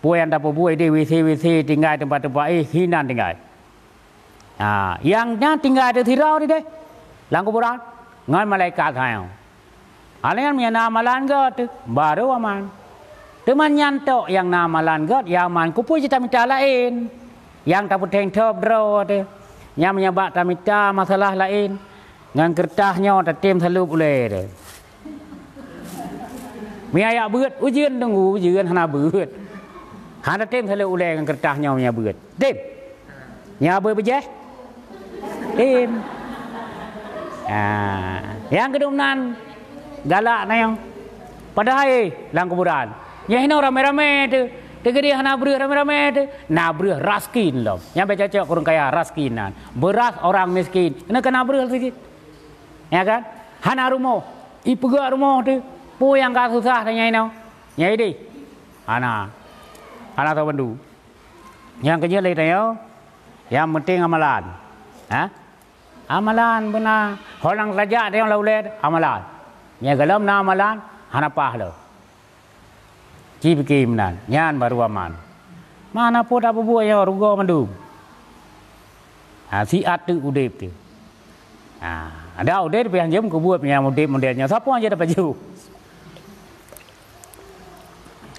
Peue nyang tapeubuet ideh WC-WC tinggai teumpat-teumpat éh hinan tinggai. Ha, nyang nyan tinggai ateueh sidroe di deh, lam kuburan, ngon malaikat sayang. Alèh nyan meunyo na amalan gét, baru aman. Teuma nyan tok nyang na amalan gét, nyang aman, keupeue cit tamita laén? Nyang tapeutheng thôb droe teuh. Nyan meunyo bak tamita masalah laén, ngon keureutah nyoe tatem saleueb ulée teuh. Meunyo jak beuet, ujeuen teunggu, ujeuen hana beuet. Hana tem saleueb ulée ngon keureutah nyoe meunyo beuet. Tem. Nyan beuet beujeh? Tem. Ah, nyang keudum nan galak na nyoe. Padahai lam kuburan. Nyoe hinoe ramé-ramé teuh. Teukeudi hana breueh ramé-ramé teuh. Na breueh raskin lom. Nyang bèk cocok keu ureueng kaya raskin nan. Beuras orang miskin. Keuneuk keu na breueh sikit. Ya kan? Hana rumoh. Ipeugah rumoh teuh. Peue nyang ka susah tanya inoe? Nyai deh. Hana. Hana tahu bandu. Nyang keujeuet lé tanyoe, nyang penting amalan. Ha? Amalan beuna. Ho nyang tajak tanyoe lam ulée, amalan. Nyang golom na amalan, hana paih lom. Ci pike meunan, nyan baru aman. Mana pun tak peubuet nyoe rugoe mandum. Ha, siat teuk udeb teuh. Ha, ada udeb tapi hanjeuet keubuet nyang udeb model nyoe. Sapa nyang dapat jeuh?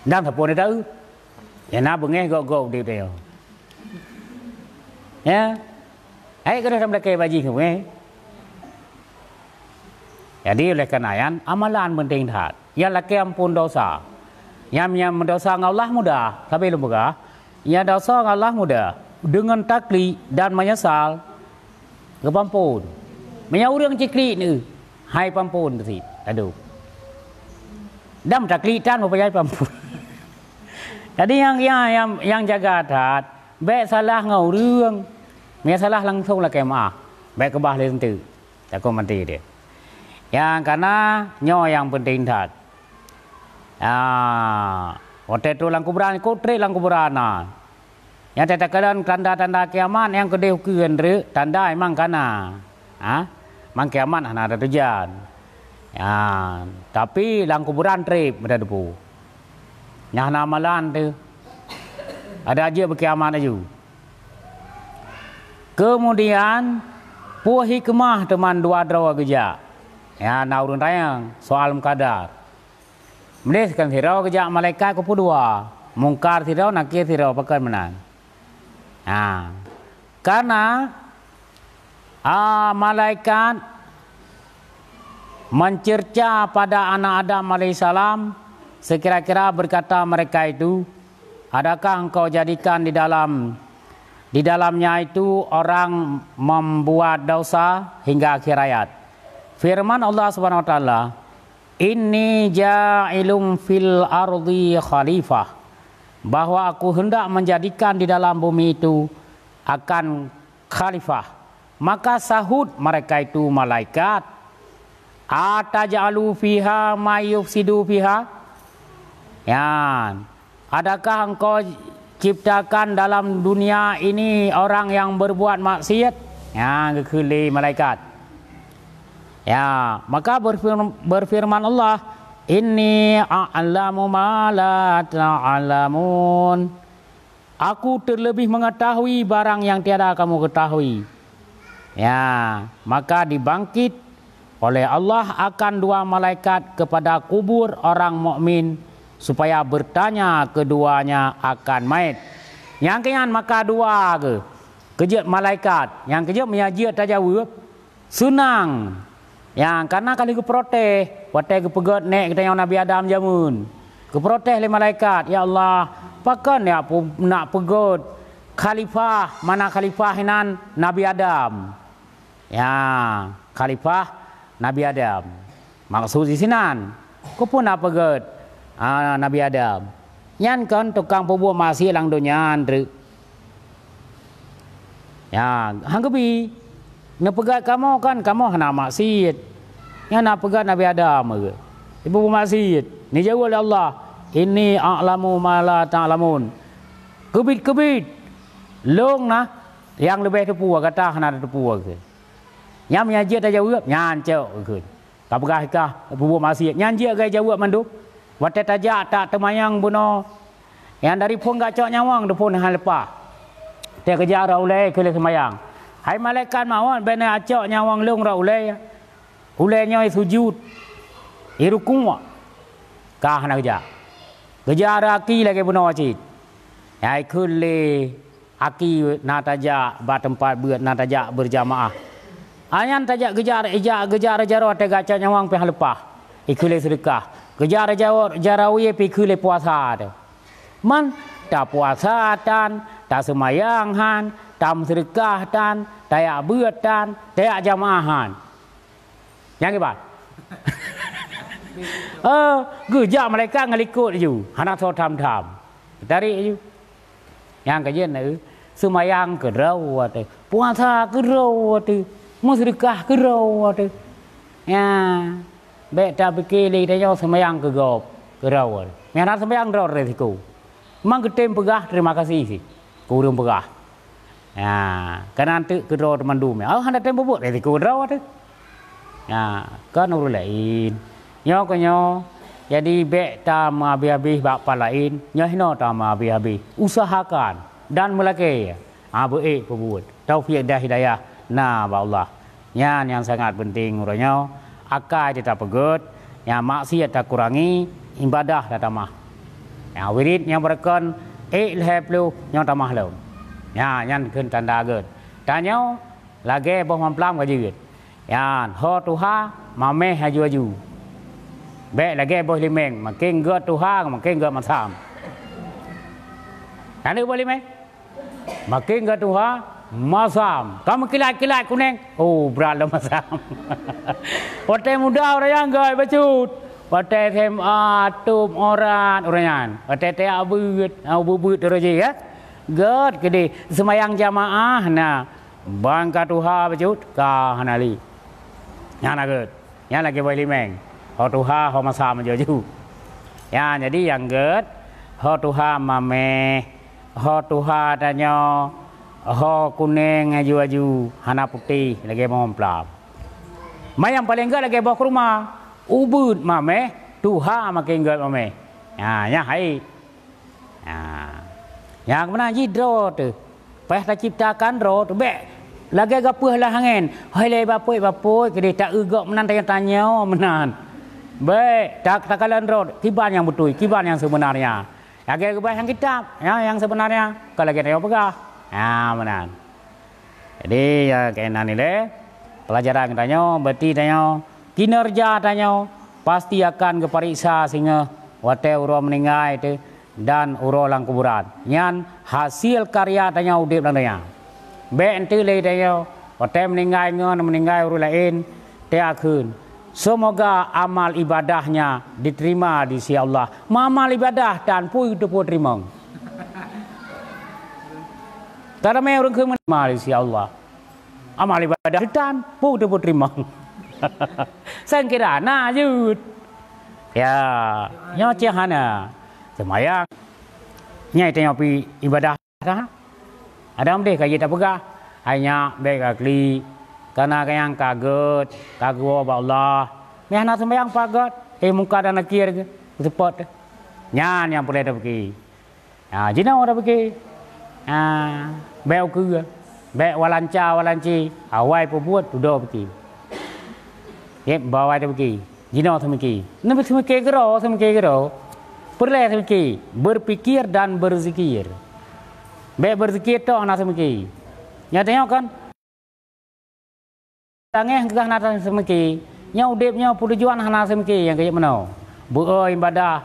Dan sapa nyang tahu? Ya na beungéh gok-gok udeb teuh. Ya. Hai keuneuk meulakée bajih nyoe. Jadi oleh karena nyan amalan penting that. Nyang lakée amphon dosa. Nyang, nyang meudosa ngon Allah mudah, sabe lôn peugah. Nyang dosa ngon Allah mudah. Deungon taklik dan meunyeusal, geupeuamphon. Meunyo ureueng ciklik neuh, hai peuamphon cit. Aduh. Dan taklik tan beupajai pampun. Jadi nyang, nyang, nyang, nyang jaga that, bék salah ngon ureuëng. Meunyo salah langsong lakée meuáh. Bék keubah lé seunteuk. Takot maté dia. Nyang kana nyoe nyang peunteng that. Ya, watée trok lam kuburan, ikot treb lam kuburan na. Nyang tatakalon tanda-tanda kiamat nyang keudeh ukeue treuk, tanda memang kana. Ha? Mang kiamat hana ada tujan. Ya, tapi lam kuburan treb beda debu. Nyang hana amalan tu. Ada aja berkiamat aju. Kemudian, peue hikmah teuma dua droe geujak? Ya, na ureuëng tanyong soal mukadar. Meudeh kan sidroe geujak malaikat keupeue dua, Mungkar sidroe, Nakir sidroe, pakon meunan? Ha. Karena, a, malaikat mencerca pada anak Adam alaihissalam, sekira-kira berkata mereka itu, "Adakah engkau jadikan di dalam, di dalamnya itu orang membuat dosa hingga akhir ayat?" Firman Allah Subhanahu wa Taala, "Inni ja'ilun fil ardi khalifah," bahwa Aku hendak menjadikan di dalam bumi itu akan khalifah. Maka sahut mereka itu malaikat, "Ataj'alu fiha may yufsidu fiha?" Yan, "Adakah Engkau ciptakan dalam dunia ini orang yang berbuat maksiat?" Nyang geukheun lé malaikat. Ya, maka berfir-, berfirman Allah, "Inni a'lamu ma la ta'lamun." Aku terlebih mengetahui barang yang tiada kamu ketahui. Ya, maka dibangkit oleh Allah akan dua malaikat kepada kubur orang mukmin supaya bertanya keduanya akan mait. Nyang keu nyan maka dua ke, keujeuet malaikat, nyang keujeuet meunyo jeuet tajaweueb, seunang. Nyang kana ka lheueh geuprotes, watée geupeugét nék geutanyoe Nabi Adam jameun. Geuprotes lé malaikat, "Ya Allah, pakon ya pu-, nak peugét khalifah, mana khalifah inan Nabi Adam?" Ya, khalifah Nabi Adam. Maksud di sinan, keupeue nak peugét, a, Nabi Adam? Nyan kon tukang peubuet maksiat lam donya treuk. Ya, han geubi. Neupeugét kamoe kan, kamoe hana maksiat. Nyan na peugét Nabi Adam ke? Ibu maksiat. Neujaweueb lé Allah, "Inni a'lamu ma la ta'lamun." Keubiet-keubiet. Lôn na nyang leubeh teupeue, gata hana teupeue ke? Nyan meunyo jeuet tajaweueb, nyan cok kheun. Ka peugah kah peubuet maksiat. Nyan jeuet gaya jaweueb mandum. Watée tajak tak teumayang bunoe. Nyang dari phon gacok nyawöng di phon hana leupah. Teukeujak rot ulée keu lheueh seumayang. "Hai malaikat mawöt, bèk neuacok nyawöng lôn rot ulée. Ulée nyoe sujut. Irukuk." Ka hana geujak. Geujak rot aki lagée bunoe cit. Hai kheun lé Aki na tajak bak teumpat beuet, na tajak beujamaah. Nyan tajak geujak, ijak geujak raja roh teuga cok nyawöng pih leupah. Ikheun lé seudeukah. Geujak raja roh, raja rawie pih ikheun lé puasa teuh. Man, tapuasa tan, taseumayang han, tameuseudekah tan, tajak beuet tan, tajak jamaah han. Nyang kiban? Eh, geujak malaikat ngon likot laju. Hana soe tham-tham. Tarék laju. Nyang keujeuet na, seumayang keudroe teuh, puasa keudroe teuh, meuseudeukah keudroe teuh. Nyan, bèk tapike lé tanyoe seumayang keu gob, keudroe teuh. Nyang hana seumayang droe resiko. Memang geutem peugah terima kasih cit keu ureueng peugah. Ya, keunan teuk keudroe teumandum. Oh, hana tem peubuet, resiko droe teuh. Ya, kon ureueng laén. Nyoe keuh nyoe, jadi bèk tameuhabéh-habéh bak pat laén, nyoe hinoe tameuhabéh-habéh. Usahakan dan meulakée, ha, beu-ék peubuet. Taufik dan hidayah na bak Allah. Nyan nyang sangat peunteng uroe nyoe, akai teuh tapeugét, nyang maksiat takurangi, ibadah tatamah. Nyang wirid nyang beureukon ék lhèe ploh nyoe tamah lom. Nyan, nyan kheun tanda gét. Tanyoe lagèe boh mamplam ka jeuet. Nyan, ho tuha maméh aju-aju. Bèk lagèe boh limeng, makin gét tuha, makin gét masam. Taneuk boh limeng? Makin gét tuha, masam. Ka meukilat-kilat kuneng, oh, brat lom masam. Watèe muda ureueng nyan gét bacut. Watèe S M A, tôb orat ureueng nyan. Watèe teuk beuet, ah, beuet-beuet terus jih, ya. Gèt keudéh, seumayang jamaah na. Ban ka tuha bacut, ka hana lé. Nyan na gèt. Nyan lagèe boh limeng. Ho tuha, ho masa meujaju. Ya, jadi nyang gèt, ho tuha mamèh, ho tuha tanyoe, ho kunèng aju-aju, hana putéh lagèe mawôm plam. Ma nyang paleng gèt lagèe boh keuruma, ubeuet mamèh, tuha maken gèt mamèh. Ha, nyan hai. Ha. Nyang meunan jih droe teuh. Payah taciptakan droe teuh. Bèk lagèe gapeuh lam angèn. Hai lé bapôi-bapôi, keudéh ta-eu gèt meunan tanyoe-tanyoe meunan. Bèk, ta-, takalon droe, kiban nyang beutôi, kiban nyang seubeunarnya. Lagèe geubaca lam kitab, ya, nyang seubeunarnya, kon lagèe tanyoe peugah. Ha, meunan. Jadi, ya, keunan ilèe, pelajaran tanyoe, berarti tanyoe, kinerja tanyoe pasti akan geupareksa singoh watèe uroe meuninggai teuh dan uroe lam kuburan. Nyan hasil karya tanyoe udép lam dônya. Bèk enteuk lé tanyoe, watèe meuninggai ngon meuninggai ureueng laén, teuakheun, "Semoga amal ibadahnya diterima di sisi Allah." Amal ibadah tan peue teupeu teurimong. Taramé ureueng kheun meunima di sisi Allah. Amal ibadah tan peue teupeu teurimong. Sangkira na jeuet. Ya, nyoe cit hana. Seumayang. Nyan tanyoe pih ibadah. Ada meunan ka jeuet tapeugah, hai nyak bèk gaklik, kareuna nyang ka gèt, ka geuwoe bak Allah. Meuhana seumayang pat gèt, eh, Mungkar dan Nakir geuseupôt. Nyan nyang peureulèe tapeuki. Ha, jinoe tapeuki. Ha, bèk ukeue, bèk walanca-walanci, awai peubuet tudoe peuki. Yep, bawai tapeuki. Jinoe seumiki. Neubi seumiki keudroe, seumiki keudroe. Peureulèe seumiki, berpikir dan berzikir. Bèk berzikir toh hana seumiki. Nyan tanyoe kan? Tangèh keugah hana seumiki. Nyoe udép nyoe peutujuan hana seumiki nyang keu jeuet meunoe. Beu-e ibadah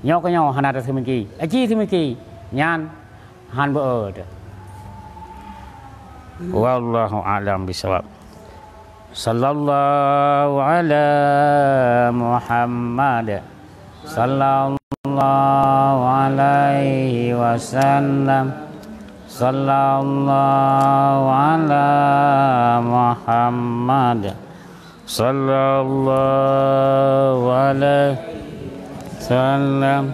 nyoe keu nyoe hana seumiki. Aci seumiki. Nyan han beu-e teuh. Wallahu a'lam bishawab. Sallallahu ala Muhammad. Sallallahu alaihi wasallam. Sallallahu ala Muhammad. Sallallahu alaihi wasallam.